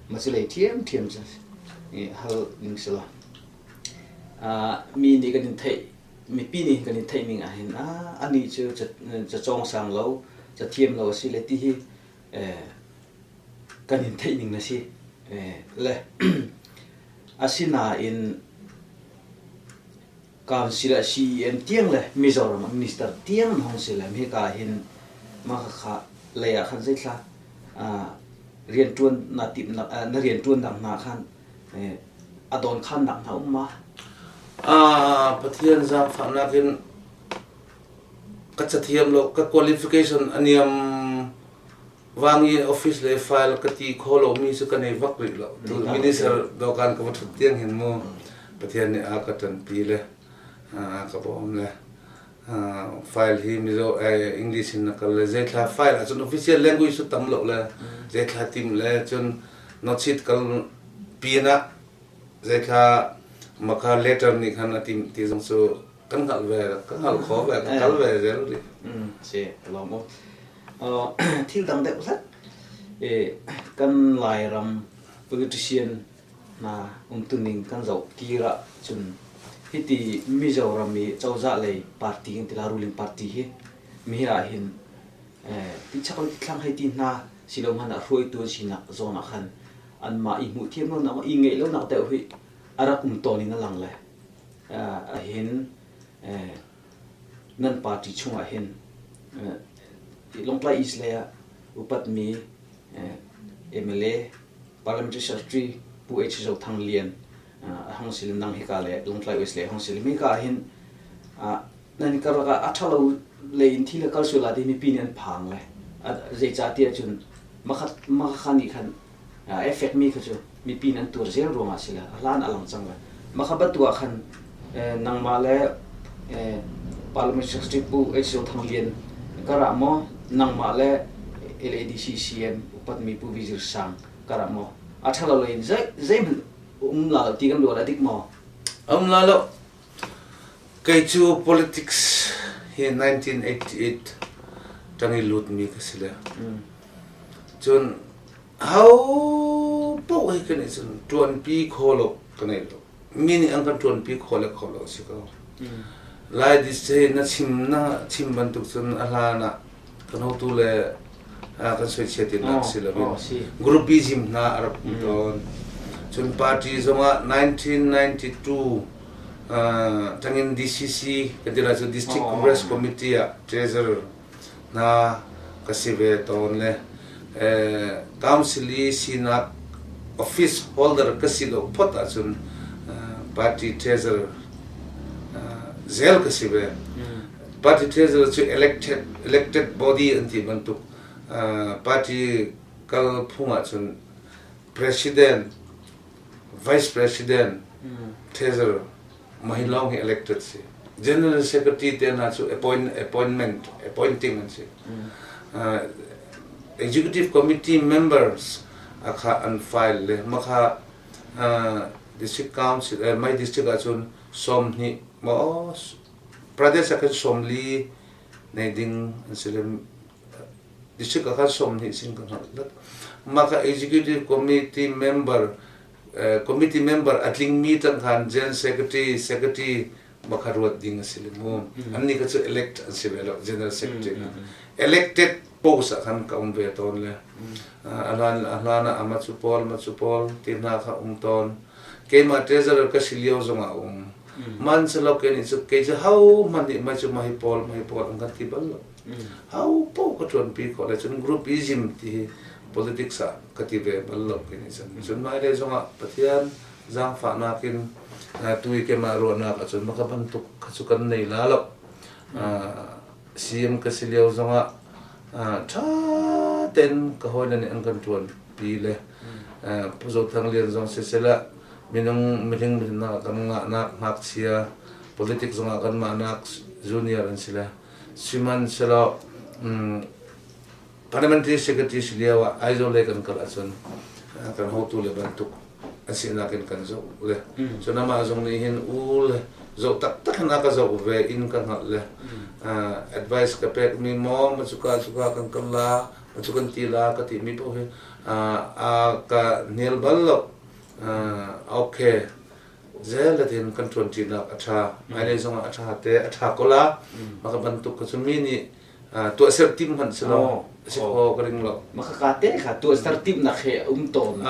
ma cu lei ṭhiamṭhiam cu hal ning si law mi nih kan in theih mipi nih kan in theih ning ahhin anih cu cacawng sang lo cathiam lo a si le ti hi kan in theih ning na si. Le asinain council ah CEM tiang le Mizoram ah minister tiang an hong si le hika hin mah kha lei ah khan zeithla rianṭuan na timhnak na rianṭuannak hna khan a dawnkhannak hna um ma? Pathian zaangfahnak in ka cathiam lo ka qualification a niam Vang i office le file ka ti kho lomi cu ka nei vak rih lo. Tu minister dokan ka va ṭhut tiang hin mu Pathian nih a ka ṭanpi le a ka bawm le file hi Mizo English in na kal le zeithla file ahcun official language cu tam lo le zeithla tim le cun nochit kal pin ah zeithla maka letter nih khan a tim ti zong cu kan hngalh ve ka hngalh kho ve ka kal ve zel rih. Si lawm u. Thil dang deuh hlat kan Lairam politician hna umtuning kan zoh kir ah cun hiti Mizoram i cozah lei party kan ti la ruling party hi mi ah hin ti chak le ti thlang hei ti hna silo hmanh ah hruaitu an sinak zawn ah khan anmah i hmuh thiam lonak i ngeih lonak deuh hi a rak um tawn in a lang le hin nan party chungah hin Lawngtlai East lei ah upatmi MLA Parliamentary Secretary Pu H. Zo Thang Lian a hong si le nang hika le Lawngtlai West lei a hong si le hika ah hin Nan karlak ah a ṭhalo lei in thil a kal sual ah ti mipi nih an phang le zeicah tiah cun makha nih khan a effect mi kha cu mipi nih an tuar zel ruangah si le a hlan a lang cang le makha bantuk ah khan nangmah le Parliament Secretary Pu H. Thang Lian karah maw nangmah le LADC CM upatmi Pu Vizir Sang karah maw a ṭhalo lei in zeihmanh um la lo ti kan ruat a dik maw? Um la lo. Kei cu politics hi 1988 tang i lutmi ka si le. Cun ho paoh hi kan i cun ṭuanpi kho lo ka nei lo. Mi nih an kan ṭuanpi kho le kho lo si ko. Lai dis na chim na chim bantuk cun a hlan ah kan hotu le kan soichia tinak si loin groupism hna a rak um tawn. Cun party zongah 1992 tangin DCC kan ti lai cu District Congress Committee ah treasurer hna ka si ve tawn le council i sinak office holder ka si lo phot ahcun party treasurer zel ka si ve. Party treasurer cu elected elected body an ti bantuk party kal phung ahcun president, vice president, treasurer mah hi lawng hi elected si. General secretary te hna cu appoint, appointment appointing an si. Executive committee members akha an file le makha district council mai district ahcun 20 maw Pradesh ah khan 40 nei ding an si le district ah khan 20 sin ka hngalh lat. Mah kha executive committee member committee member a tlingmi tang khan general secretary secretary ma kha ruat ding a si le mu. Annih kha cu elect an si ve lo general secretary elected post ah khan ka um ve tawn le a hlan a hlan ah ama cu pawl ma cu pawl ti hna kha um tawn. Keimah treasurer ka si lio zong ah um. Man selaw ke nih cu kei cu ho hmanh nih mai cu mahi pawl mahi pawl an kan ti bal lo. Ho paoh ka ṭuanpi khawh le cun groupism ti hi politics ah ka ti ve bal lo ke nih cun. Cun hmailei zongah Pathian zaangfahnak in tu i keimah ruahnak ahcun maka bantuk kha cu kan nei la lo. CM ka si lio zongah ṭha tein ka hawile nih an kan ṭuanpi le Pu Zo Thang Lian zong siseh minung mihling mihnak kan ngahnak ngakchia politics zongah kan mahnak junior an si le sihmanhsehlaw parliamentary secretary si lio ah Aizawl lei kan kal ahcun kan hotu le bantuk an sinak in kan zoh le cun amah zong nih hin u le zoh taktak in a ka zoh ve in ka hngalh le advice ka pek mi maw ma cuka cuka kan kal la ma cu kan ti la ka ti mi paoh hi a ka hnial bal lo. Okay zel in kan ṭuanṭinak a ṭha hmailei zongah a ṭha te a ṭha ko la maka bantuk ka cu mi nih tuahser tim hmanh si lo si kho ka ring lo. Maka ka te kha tuahser timnak he um tawn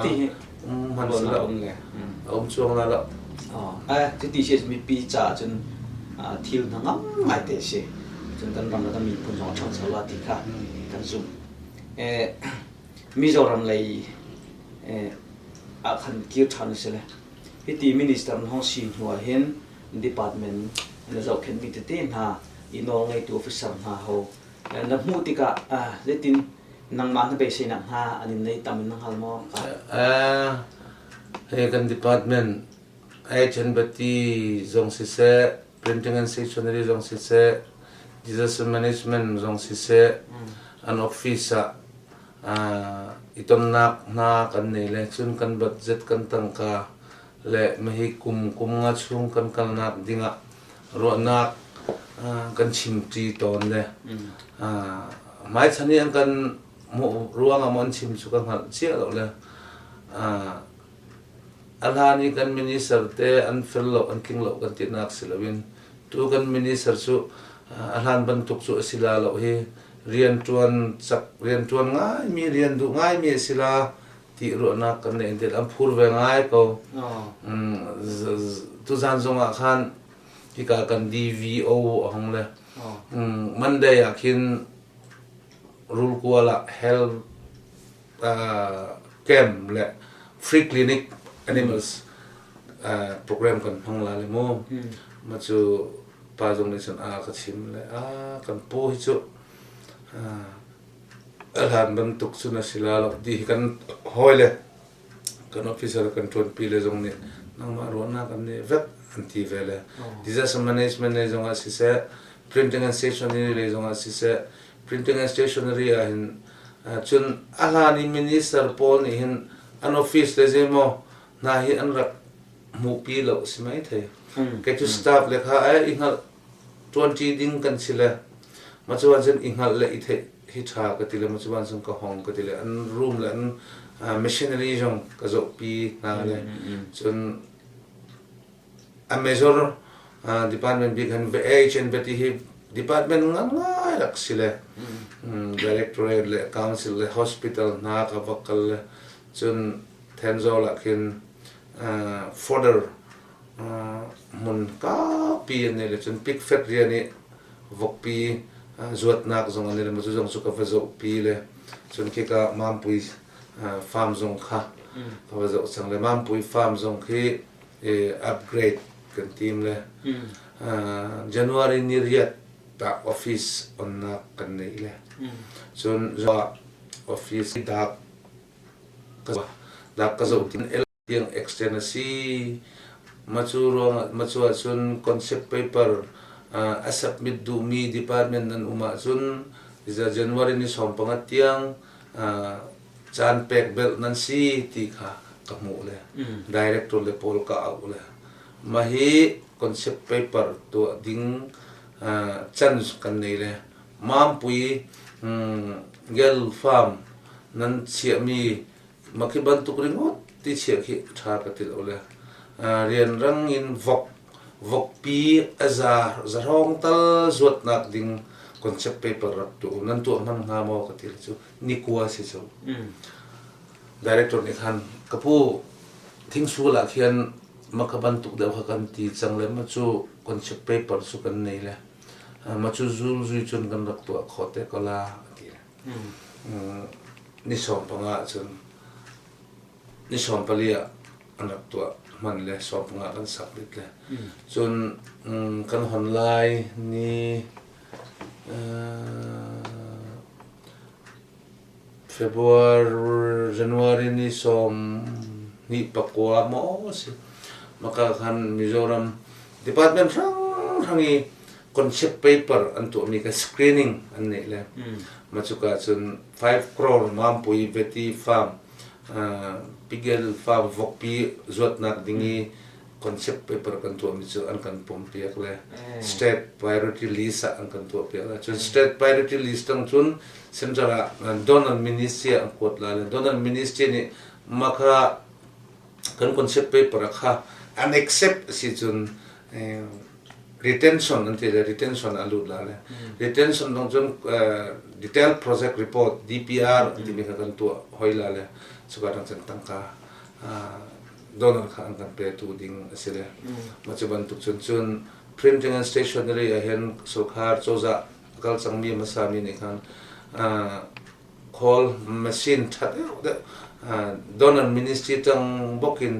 ti hi um hmanh si lo a um chuang la lo. Cuti si mipi caah cun thil hna ngam ngai te si cun kan ram le kan miphun zong a ṭhangcho la ti kha kan zumh. Mizoram lei ah khan kir ṭhan a si le hiti minister na hong si hnu ah hin department na zohkhenhmi tete hna i nawlngeitu officer hna ho na hmuh tikah zeitin nangmah na beiseinak hna an in nei tam in na hngal maw? Hi kan department HNBT zong siseh, printing and stationery zong siseh, disaster management zong siseh, an office ah i tonnak hna kan nei le cun kan budget kan tangka le mahi kum kum nga chung kan kalnak dingah ruahnak kan chimṭi tawn le hmaichan i an kan hmuh ruangah maw an chim cu ka hngalh cia lo le a hlan i kan minister te an fel lo an tling lo kan tinak si loin tu kan minister cu a hlan bantuk cu a si la lo hi rianṭuan cak rianṭuan ngaimi rian duh ngaimi a si la ti ruahnak kan nei an phur ve ngai ko. Tuzan zong ah khan hika kan DVO a hong le Monday ah khin rulkual ah health camp le free clinic animals program kan hmang la le mu ma cu. Pa zong nih cun a ka chim le a kan pu hi cu a hlan bantuk cun a si la lo ti hi kan hawi le kan officer kan ṭuanpi le zong nih nangmah ruahnak an nih vek an ti ve le disaster management lei zongah siseh, printing and stationery lei zongah siseh, printing and stationery ah hin cun a hlan i minister pawl nih hin an office le zeimaw hna hi an rak hmuhpi lo si mai thei. Kei cu staff le kha ai i hngalh ṭuanṭi ding kan si le ma cu cun i hngalh le i theih hi ṭha ka ti le ma cu cun ka hong ka ti le an room le an machinery zong ka zohpi hna le cun a major department bik han VH and ti hi department ngan ngai rak si le directorate le council le hospital hna ka va kal le cun Thenzawl ah khin fodder hmun kaupi an nei le cun pikfet rian i vokpi zuatnak zong an nei le cu zong cu ka va zohpi le cun khika Mampui farm zong kha ka va zoh cang le Mampui farm zong khi upgrade kan tim le January ni riat ah office onnak kan nei le cun office dak ka zoh tin tiang extend a si. Macu ruangah macu ahcun concept paper a submit duhmi department nan um ahcun January ni 15 tiang caan pek belh nan si ti kha ka hmuh le director le pawl ka auh le mah hi concept paper tuah ding can kan nei le Mampui Gel Farm nan chiahmi mah khi bantuk ringawt ti chiah khi ṭha ka ti lo le rianrang in vok vokpi a za zahrawng tal zuatnak ding concept paper rak tuah u nan tuah hman hnga maw ka ti le cu nikua si cu. Director nih khan ka pu thingsul ah khin maka bantuk deuh kha kan ti cang le ma cu concept paper cu kan nei le ma cu zul zui cun kan rak tuah khawh te ko la a ti le ni 15 cun ni 14 ah an rak tuah hman le 15 kan sak dit le cun kan hon lai ni February January ni 29 maw si maka khan Mizoram department hrang hrang i concept paper an tuahmi ka screening an neih le ma cuka cun 5 crore Mampui Veti Farm Pigel Farm vokpi zuatnak ding i concept paper kan tuahmi cu an kan pompiak le state priority list ah an kan tuahpiak le cun state priority list tang cun central ah donor ministry an kuat la le donor ministry nih makha kan concept paper kha an accept si cun retention an ti le retention a lut la le retention dong cun detailed project report DPR an timi kha kan tuah hoi la le cuka dang cun tangka donor kha an kan petu ding a si le mah cu bantuk cun cun printing and stationery ah hin sawkhar cozah a kal cangmi hmasa mi nih khan khawl machine ṭha deuh deuh donor ministry tang bawk in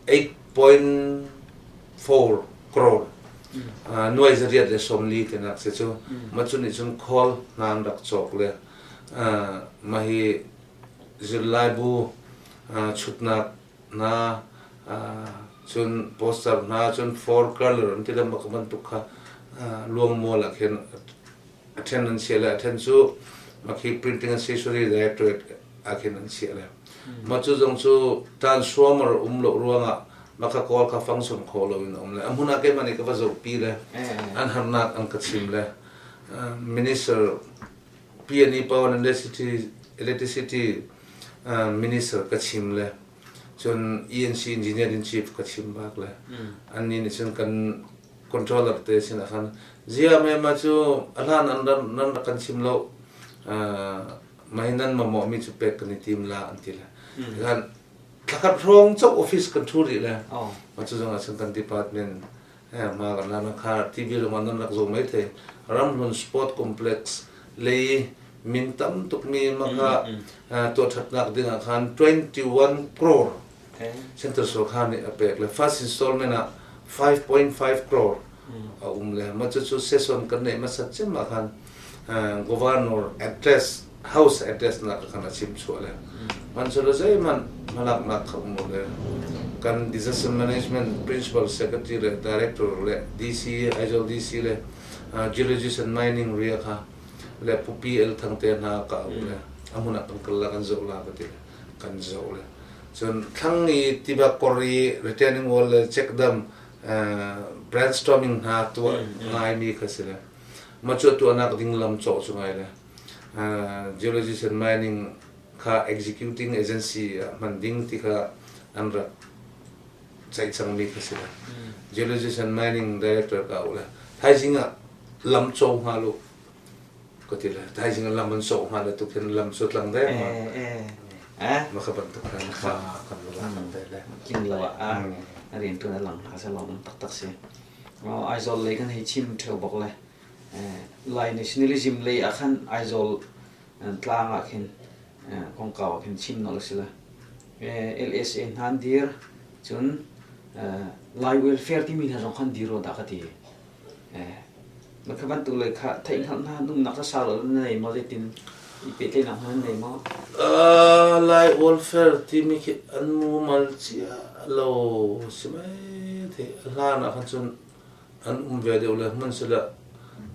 8.4 crore nuai 840 tinak si cu mah cu nih cun khawl hna an rak cawk le mah hi zirlaibu chutnak hna cun poster hna cun four color an ti lengmang bantuk kha luangmual ah khin a ṭhen an chiah le a ṭhen cu makhi printing and stationery directorate ah khin an chiah le mah cu zong cu transformer um lo ruangah maka kawl kha function kho lo in a um le a hmun ah keimah nih ka va zohpi le an harnak an ka chim le minister PNE Power and Electricity Minister ka chim le cun ENC Engineer in Chief ka chim bak le annih nih cun kan controller te sin ah khan zia me ma cu a hlan an nan rak kan chim lo mah hi nan mamawh mi cu pek kan i tim la an ti le khan thlakhat hrawng chok office kan thu rih le ma cu zong ah cun kan department Ma kan lan kha TV lawng nan rak zoh mai thei. Ramhlun Sport Complex lei min tam tukmi maka tuah ṭhatnak ding ah khan 21 crore Central Sarkar nih a pek le first installment ah 5.5 crore. a um le mah cucu session kan neih hmasat cem ah khan governor address house address nak khan a chim chuah le hmanhsehlaw zeihmanh hmalaknak kha um lo le kan disaster management principal secretary le director le DC Aizawl DC le geologist and mining ria kha le Pupi El Thang te hna ka um le a hmun ah kan kal la kan zoh la ka ti kan zoh le cun thlang i tiva kor i retaining wall le check dam brainstorming hna tuah ngaimi kha si le mah cu tuahnak ding lam cawh cu ngai le geologist and mining kha executing agency ah hman ding ti kha an rak ceih cangmi kha si le geologist and mining director ka u le thaizing ah lam co hnga lu ka ti le thaizing ah lam an sawh hnga le tukhin lam cu tlang deng ma ma kha bantuk khan kha kan la kan ve le tling lo ah rian tuan a lang hna sa lawm taktak si Aizawl lei kan hei chim theo bak le Lai nationalism lei ah khan Aizawl tlang ah khin kongkau ah khin chim nolh a si la LSA hna an dir cun Lai welfare timi hna zong khan dir ro dah ka ti Na kha bantuk lei kha theihhngalh hna numnak cu sau lo na nei maw zeitin i pehtlaihnak hna nan nei maw? Lai welfare timi khi an mumal cia lo si mei the hlan ah khan cun an um ve deuh le hmanhsehlaw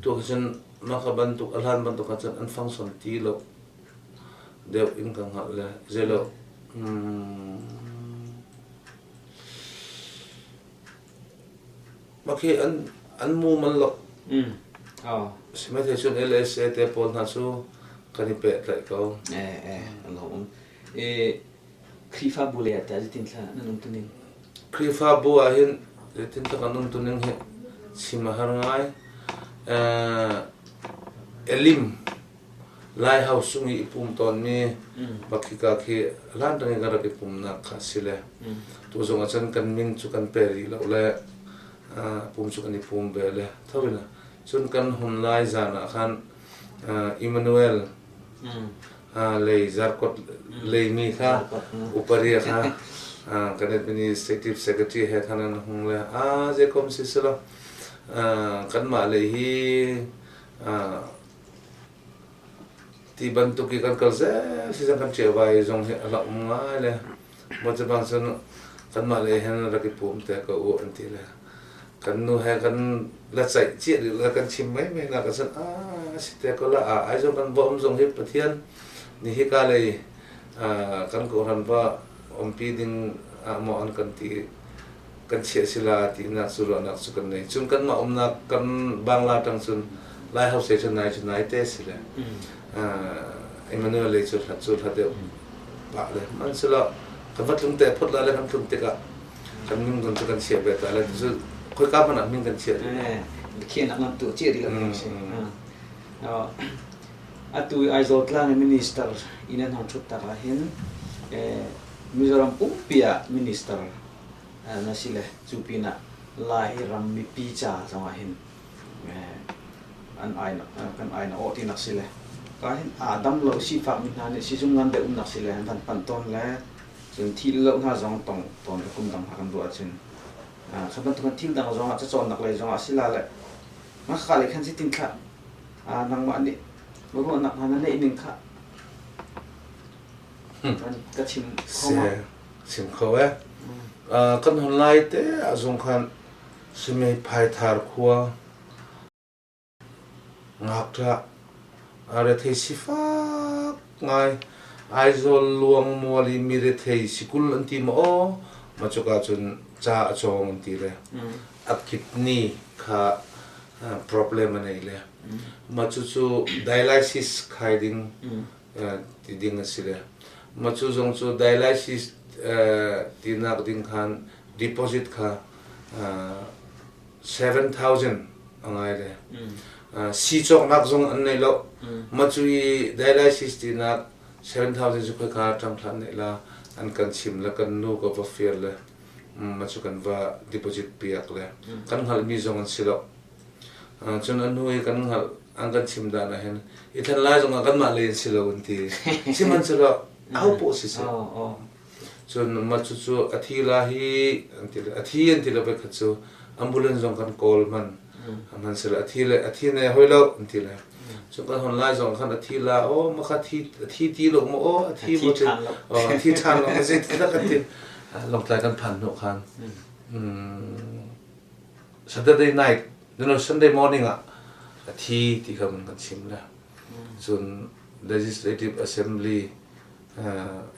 tu khi cun mah kha bantuk a hlan bantuk khan cun an function ti lo deuh in ka hngalh le zeilo Mah khi an mu man lo. Sihmanhsehlaw cun LSA te pawl hna cu kan i pehtlaih ko. Eh, an lawm. Eh, Khrihfabu lei ah tah zeitin thla nan um tuning? Khrihfabu ah hin zeitin thla kan um tuning hi chim a har ngai. Elim Lai House chung i i pum tawnmi Bakhika khi hlan rang in kan rak i pumnak kha a si le tu zong ah cun kan min cu kan pe rih lo le pum cu kan i pum ve le tho in cun kan hun lai zan ah khan Emmanuel lei Zarkot leimi kha uparia kha kan administrative secretary he khan an hung le a zeikom si silo kanmah lei hi Ti bantuk i kan kal zel si kan ṭiavai zong hi a hlauh ngai le maw bang cun kanmah lei hin rak i pum te ko u an ti le kan nu he kan la ceih cia rih le kan chim mai mai nak cun a si te ko la a ai zong kan va um zong hi Pathian ni hi ka lei kan kawhran va umpi ding ah maw an kan ti kan chiah si la tinak cu ruahnak cu kan nei cun kanmah umnak kan Bangla tang cun Lai House cu nai cu nai te si le Emmanuel lei cu hlat cu hlat deuh pah le man silo kan va tlung te phot la le kan tlung tikah kan min kan cu kan chiah ve ta le cu khoika hmanh ah min kan chiah khianak nan tu chiah rih lo si atu Aizawl tlang minister in an hong thut tak ah hin Mizoram pumpi ah minister na si le cu pinah Lairam mipi ca zongah hin an ai kan ai na awh tinak si le ka hin aa dam lo sifak mi hna nih sizung ngan deuh umnak si le an van panh tawn le cun thil lo hna zong tong tawn le kum dang hna kan ruah ahcun kha bantuk thil dang zongah cacawnnak lei zongah sila le ngakka lei khan si tin thlah nangmah nih ruahnak hna na neih ning kha ka chim kho ma chim kho eh kan hon lai te a zung khan Simei Phaithar khua ngakṭah a rethei sifak ngai Aizawl luangmual i mi rethei sikul an ti ma aw ma cuka cun ca a cawng an ti le a kidney kha problem a nei le ma cucu dialysis khai ding ti ding a si le mah cu zong cu dialysis tinak ding khan deposit kha 7000 a ngai le si cawknak zong an nei lo mah cu i dialysis tinak 7000 cu khoi kha ṭang hlan nei la an kan chim le kan nu ka va fir le mah cu kan va deposit piak le kan hngalhmi zong an si lo Cun a hnu i kan hngalh an kan chim dan ah hin i thlen lai zongah kanmah lei in si lo an ti. Sihmanhsehlaw aho poah siseh. Cun mah cucu a thi la hi an ti a thi an ti lo voikhat cu. Ambulance zong kan kawl man. Man sila a thi le a thi ne hoi lo an ti le. Cun kan hon lai zong khan a thi la o ma kha thi a thi ti lo mo o a thi mo ti a thi than lo zei ti kan ti Lawngtlai kan phan hnu khan Saturday night no Sunday morning ah a thi ti kha mun kan chim le. Cun Legislative Assembly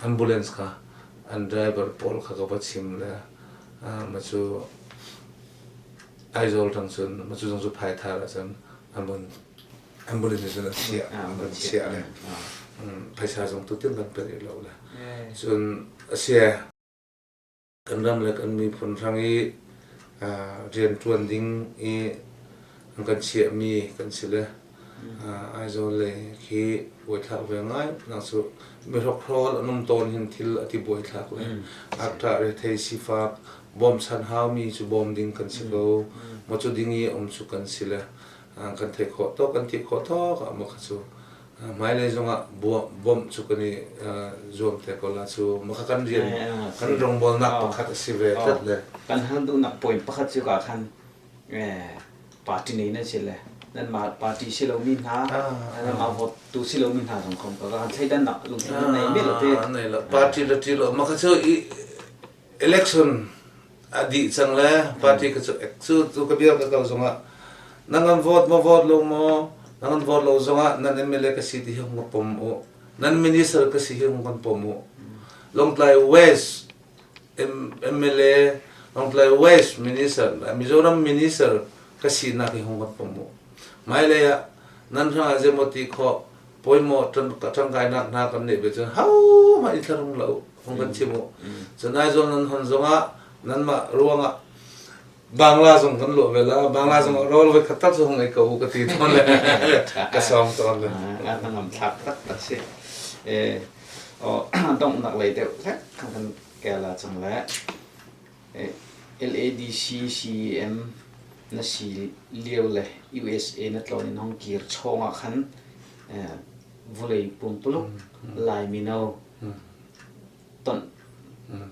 ambulance kha an driver pawl kha ka va chim le ma cu Aizawl tang cun ma cu zong cu Phaithar ah cun ambulance cun an chiah an chiah le phaisa zong tutin kan pe rih lo le cun a sia Kan ram le kan miphun hrang i rianṭuan ding i an kan chiahmi kan si le Aizawl lei khi buaithlak ve ngai. Nang cu mihrokhrol an um tawn hin thil a ti buaithlak le ngakṭah rethei sifak bawmchan haumi cu bawm ding kan si ko. Maw cu ding i um cu kan si le kan theih khawh tawk kan ti khawh tawk ah maw kha cu Hmailei zongah bawmh cu kan i zuam te ko la cu maka kan rian kan rawngbawlnak pakhat a si ve tlat le. Kan hal duhnak point pakhat cu ka khan party nei nan si le nan mah party si lomi hna nan mah vote tu si lomi hna zong khom ka kan thleidannak lungthin nan nei mi lo te. Nei lo party le ti lo maka cu election a dih cang le party ka cu cu cu ka bia ka kal zongah nan kan vote maw vote lo maw nan kan vote lo zongah nan MLA ka si ti hi hung ka pom u nan minister ka si hi hung kan pom u Lawngtlai West MLA Lawngtlai West minister Mizoram minister ka sinak hi hung kan pom u hmailei ah nan hrang ah zeimaw ti khawh poimaw ṭangkainak hna kan neih ve cun hohmanh i thlarung lo hung kan chim u. Cun Aizawl nan hon zongah nanmah ruangah Bangla zong kan luah ve la Bangla zong rawl voi khat tak cu hung ei ko u ka ti tawn le ka sawng tawn le. A ngam thlak taktak si. Donghnak lei deuh hlek kan kan kela cang le LADC CEM na si lio le USA na tlawn in hong kir chawng ah khan vawlei pumpuluk Lai mino ton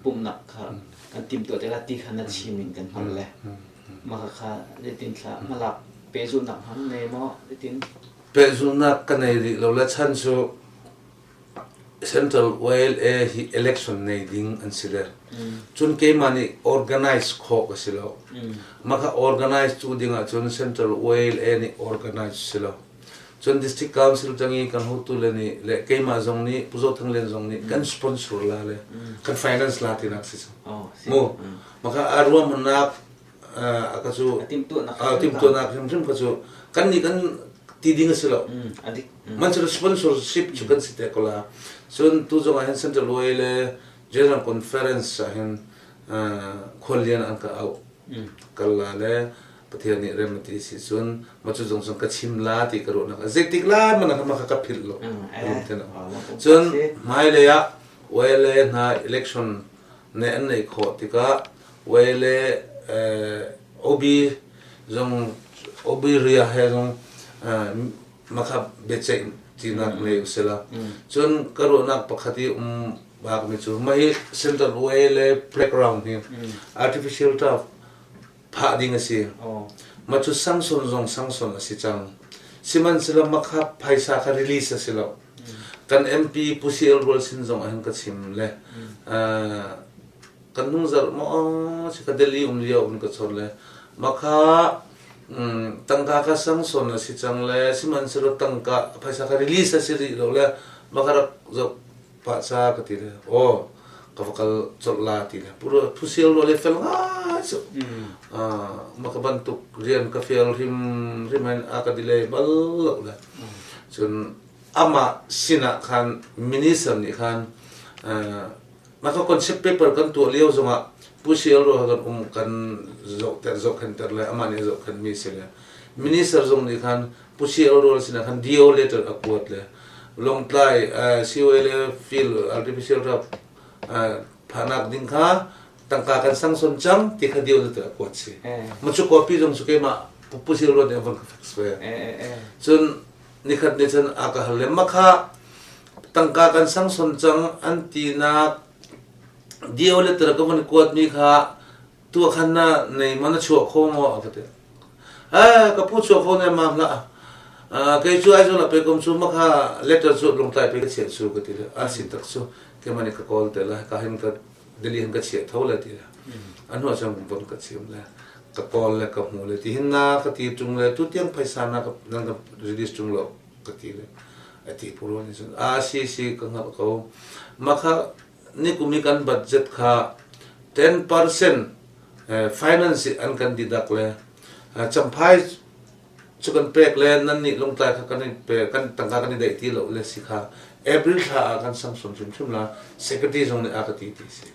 pumhnak kha kan timhtuah te la ti kha na chim in kan hngalh le mah kha zeitin thla hmalak pehzulhnak hman ne maw zeitin Pehzulhnak ka nei rih lo le chan cu Central Oil e hi election nei ding an si le cun keimah nih organize khawh ka si lo mah kha organize cu ding ahcun Central Oil e nih organize si lo Cun District Council tang i kan hotu le nih le keimah zong nih Pu Zo Thang Lian zong nih kan sponsor la le kan finance la tinak si cu. Mu maka a ruahmannak a ka cu timhtuahnak hrimhrim ka cu kan nih kan ti ding a si lo. Man cu sponsorship cu kan si te ko la. Cun tu zong ah hin Central Way le General Conference ah hin khuallian an ka auh. Kal la le Pathian nih rem a ti si cun ma cu zong cun ka chim la ti ka ruahnak zeitik lai mana ma ka philh lo cun hmailei ah YLA hna election ne an neih khawh tikah YLA OB zong OB ria he zong makha biaceih tinak nei usila cun ka ruahnak pakhat i um bak mi cu mah hi central YLA playground hi artificial turf phah ding a si. Mah cu Samson zong Samson a si cang. Sihmanhsehlaw mah kha phaisa kha release a si lo. Kan MP Pu CL Rual sin zong ah hin ka chim le kan hnung zarh maw si ka Delhi um lio in ka chawn le mah kha tangka kha Samson a si cang le sihmanhsehlaw tangka phaisa kha release a si rih lo le mah kha rak zoh pah ca ka ti le aw ka va kal colh la ti le phusial rual i fel ngai cu ma ka bantuk rian ka fial hrim hrim in a ka delay bal lo le cun amah sinah khan minister nih khan mah ka concept paper kan tuah lio zongah Pu Sial ro kan um kan zohter zohkhenter le amah nih zohkhen mi si le minister zong nih khan Pu CL Rual sinah khan DO letter a kuat le Lawngtlai COLA field artificial turf phahnak ding kha tangka kan sangson cang ti kha DO letter a kuat si. Ma cu copy zong cu keimah Pu CL Rual nih a von ka fax ve. Cun nikhat ni cun a ka hal le ma kha tangka kan sangson cang an tinak DO letter ka von kuat mi kha Tu ah khan na nei ma na chuah kho maw a ka ti. Eh ka pu chuah kho ne ma hlah. Kei cu Aizawl ah pe kom cu ma kha letter cu lungtlai pe ka chiah cu ka ti le a si tak cu keimah nih ka kawl te la ka hin ka Delhi hin ka chiah tho le ti le a hnu ah cun von ka chim le ka kawl le ka hmu le ti hin na ka ti ṭung le tu tiang phaisa na ka nan ka release ṭung lo ka ti le a ti puro nih cun a si si ka hngalh ko ma kha nikum i kan budget kha 10% finance an kan didak le Champhai cu kan pek le nan nih lungtlai kha kan i pe kan tangka kan i daih ti lo le si kha April thla ah kan samsung hrimhrim la secretary zong nih a ka ti ti si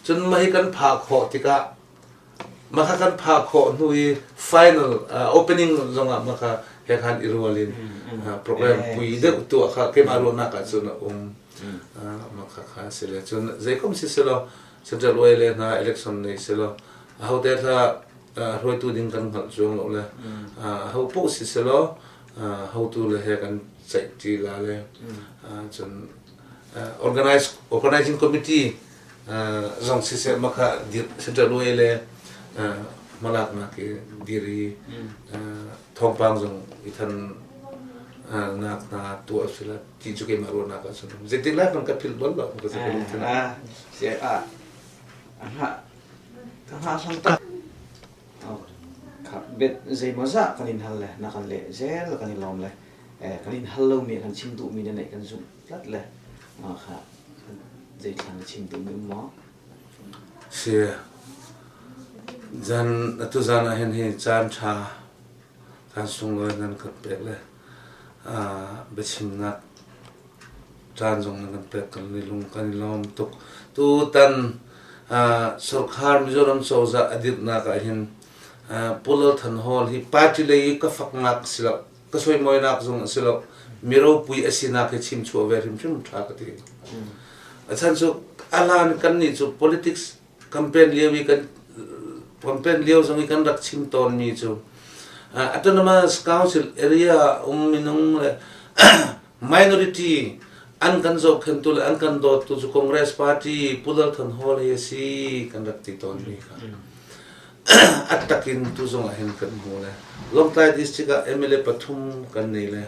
cun mah hi kan phah khawh tikah mah kha kan phah khawh hnu i final opening zong ah mah kha he khan i rual in program pui deuh tuah kha keimah ruahnak ah cun a um mah kha kha si le cun zeikom si selaw central way le hna election nei selaw ahote thla hruaitu ding kan hngalh cuang lo le ho poh si selaw hotu le he kan ceih ṭi la le cun organize organizing committee zong siseh makha central way le hmalaknak i dir i thawngpang zong i than nak hna tuah si la ti cu keimah ruahnak ah cun zeitik lai hmanh ka philh bal lo ka ka lungthin ah Ka hngahhlang tak. Bet zeimawzah kan in hal le na kan leh zel kan i lawm le kan in hal lomi kan chim duhmi na neih kan zumh tlat le kha zeithla na chim duhmi um maw? Si zan atu zan ah hin hi caan ṭha caan sunglawi nan kan pek le biachimnak caan zong nan kan pek kan i lung kan i lawm tuk. Tutan Sorkhar Mizoram cozah a dirhnak ah hin Pu Lal Than Hawl hi party lei i ka faknak si lo, ka soimawinak zong a si lo, mi ropui a sinak hi chim chuah ve hrimhrim ṭha ka ti. A chan cu a hlan kan nih cu politics campaign lio i kan campaign lio zong i kan rak chim tawnmi cu autonomous council area um minung le minority an kan zohkhentu le an kan dawttu cu Congress Party Pu Lal Than Hawl hi a si kan rak ti tawnmi kha a takin tu zong ah hin kan hmu le Lawngtlai district ah MLA pathum kan nei le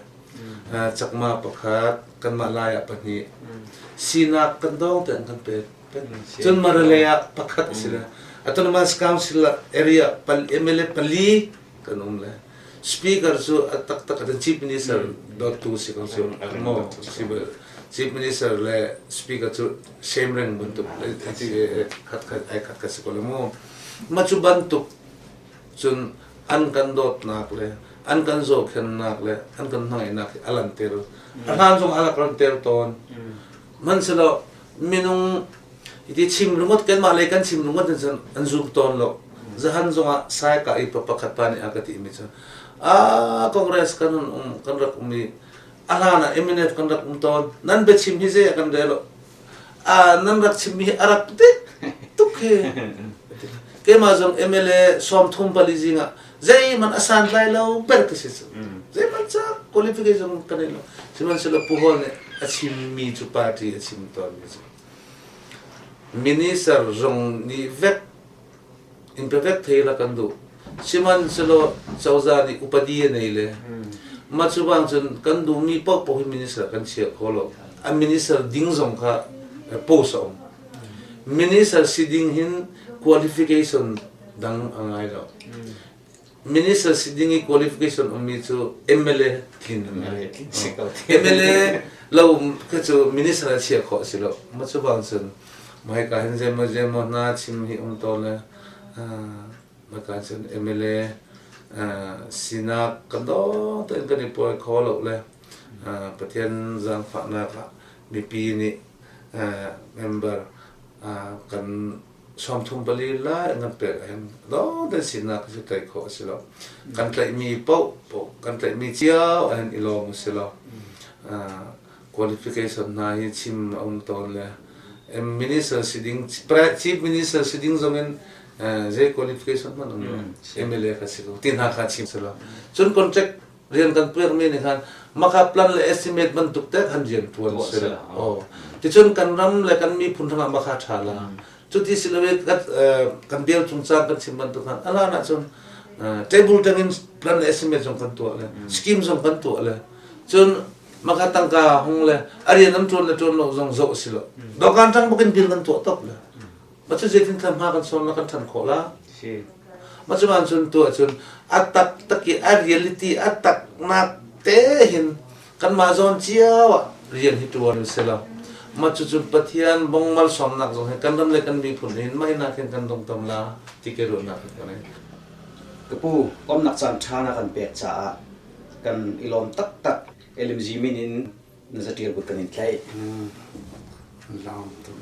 Chakma pakhat kanmah Lai ah pahnih sinak kan dawng te an kan pek cun Maralay ah pakhat a si le Autonomous Council area MLA pali kan um le Speaker cu a taktak a Chief Minister dawttu si ko cu maw Chief Minister le Speaker cu same reng bantuk khat khat ai khat khat si ko le mu ma cu bantuk cun an kan dawtnak le an kan zohkhennak le an kan hmangaihnak hi a lanter a hlan zong a rak lanter tawn hmanhsehlaw minung Hiti chim ringawt kanmah lei kan chim ringawt in cun an zum tawn lo. Zahan zongah sai ka i pakhat pa nih a ka timi cu a Congress kan um kan rak um i a hlan ah MNF kan rak um tawn nan biachim hi zei ah kan rel lo a nan rak chimmi hi a rak dik tuk hi keimah zong MLA 34 zing ah zeihmanh a santlai lo ber ka si cu zeihmanh ca qualification ka nei lo sihmanhsehlaw Pu Hall nih a chimmi cu party a chim tawnmi cu Minister zong nih vek in pe vek thei la kan duh. Sihmanhsehlaw cozah nih upadi a nei le mah cu bang cun kan duhmi paohpaoh hi minister kan chiah kho lo. A minister ding zong kha post a um. Minister si ding hin qualification dang a ngai lo. Minister si ding i qualification ummi cu MLA tlin MLA lo kha cu minister a chia khawh si lo ma cu bang cun mahika hin zeimaw zeimaw hna chim hi um to le maka cun MLA sinak kan dawng tein kan i puai kho lo le Pathian zaangfahnak ah mipi nih member kan 34 lai an kan pek ahhin dawte sinak cu tlaih khawh a si lo. Kan tlaihmi paoh kan tlaihmi cio ahhin i lawm a si lo. Qualification hna hi chim a um tawn le minister si ding chief minister si ding zong in zei qualification hmanh um lo MLA kha si ko ti hna kha chim si lo. Cun contract rian kan pekmi nih khan makha plan le estimate bantuk te khan rian tuan si lo. Ticun kan ram le kan miphun hrangah makha tha la. Cuti si lo kan bial chung caan kan chim bantuk khan alan ahcun table tangin plan le estimate zong kan tuah le scheme zong kan tuah le cun maka tangka hung le a rian an ṭuan le ṭuan lo zong zoh si lo. Dokan ṭang bakin bill kan tuah top le. Ma cu zeitin thlam hma kan sawn la kan ṭhan khawh la. Ma cu man cun tu ahcun a tak tak i a reality a tak nak te hin kanmah zawn cio ah rian hi ṭuan si lo. Ma cu cun Pathian bong malsawmnak zong hi kan ram le kan miphun hin mah hinak hin kan dong tam la ti ke ruahnak ka nei. Ka pu, komnak caan ṭha na kan pek caah kan i lawm taktak. LMG min in na zaṭial kut kan in tlaih. Lawm tuk.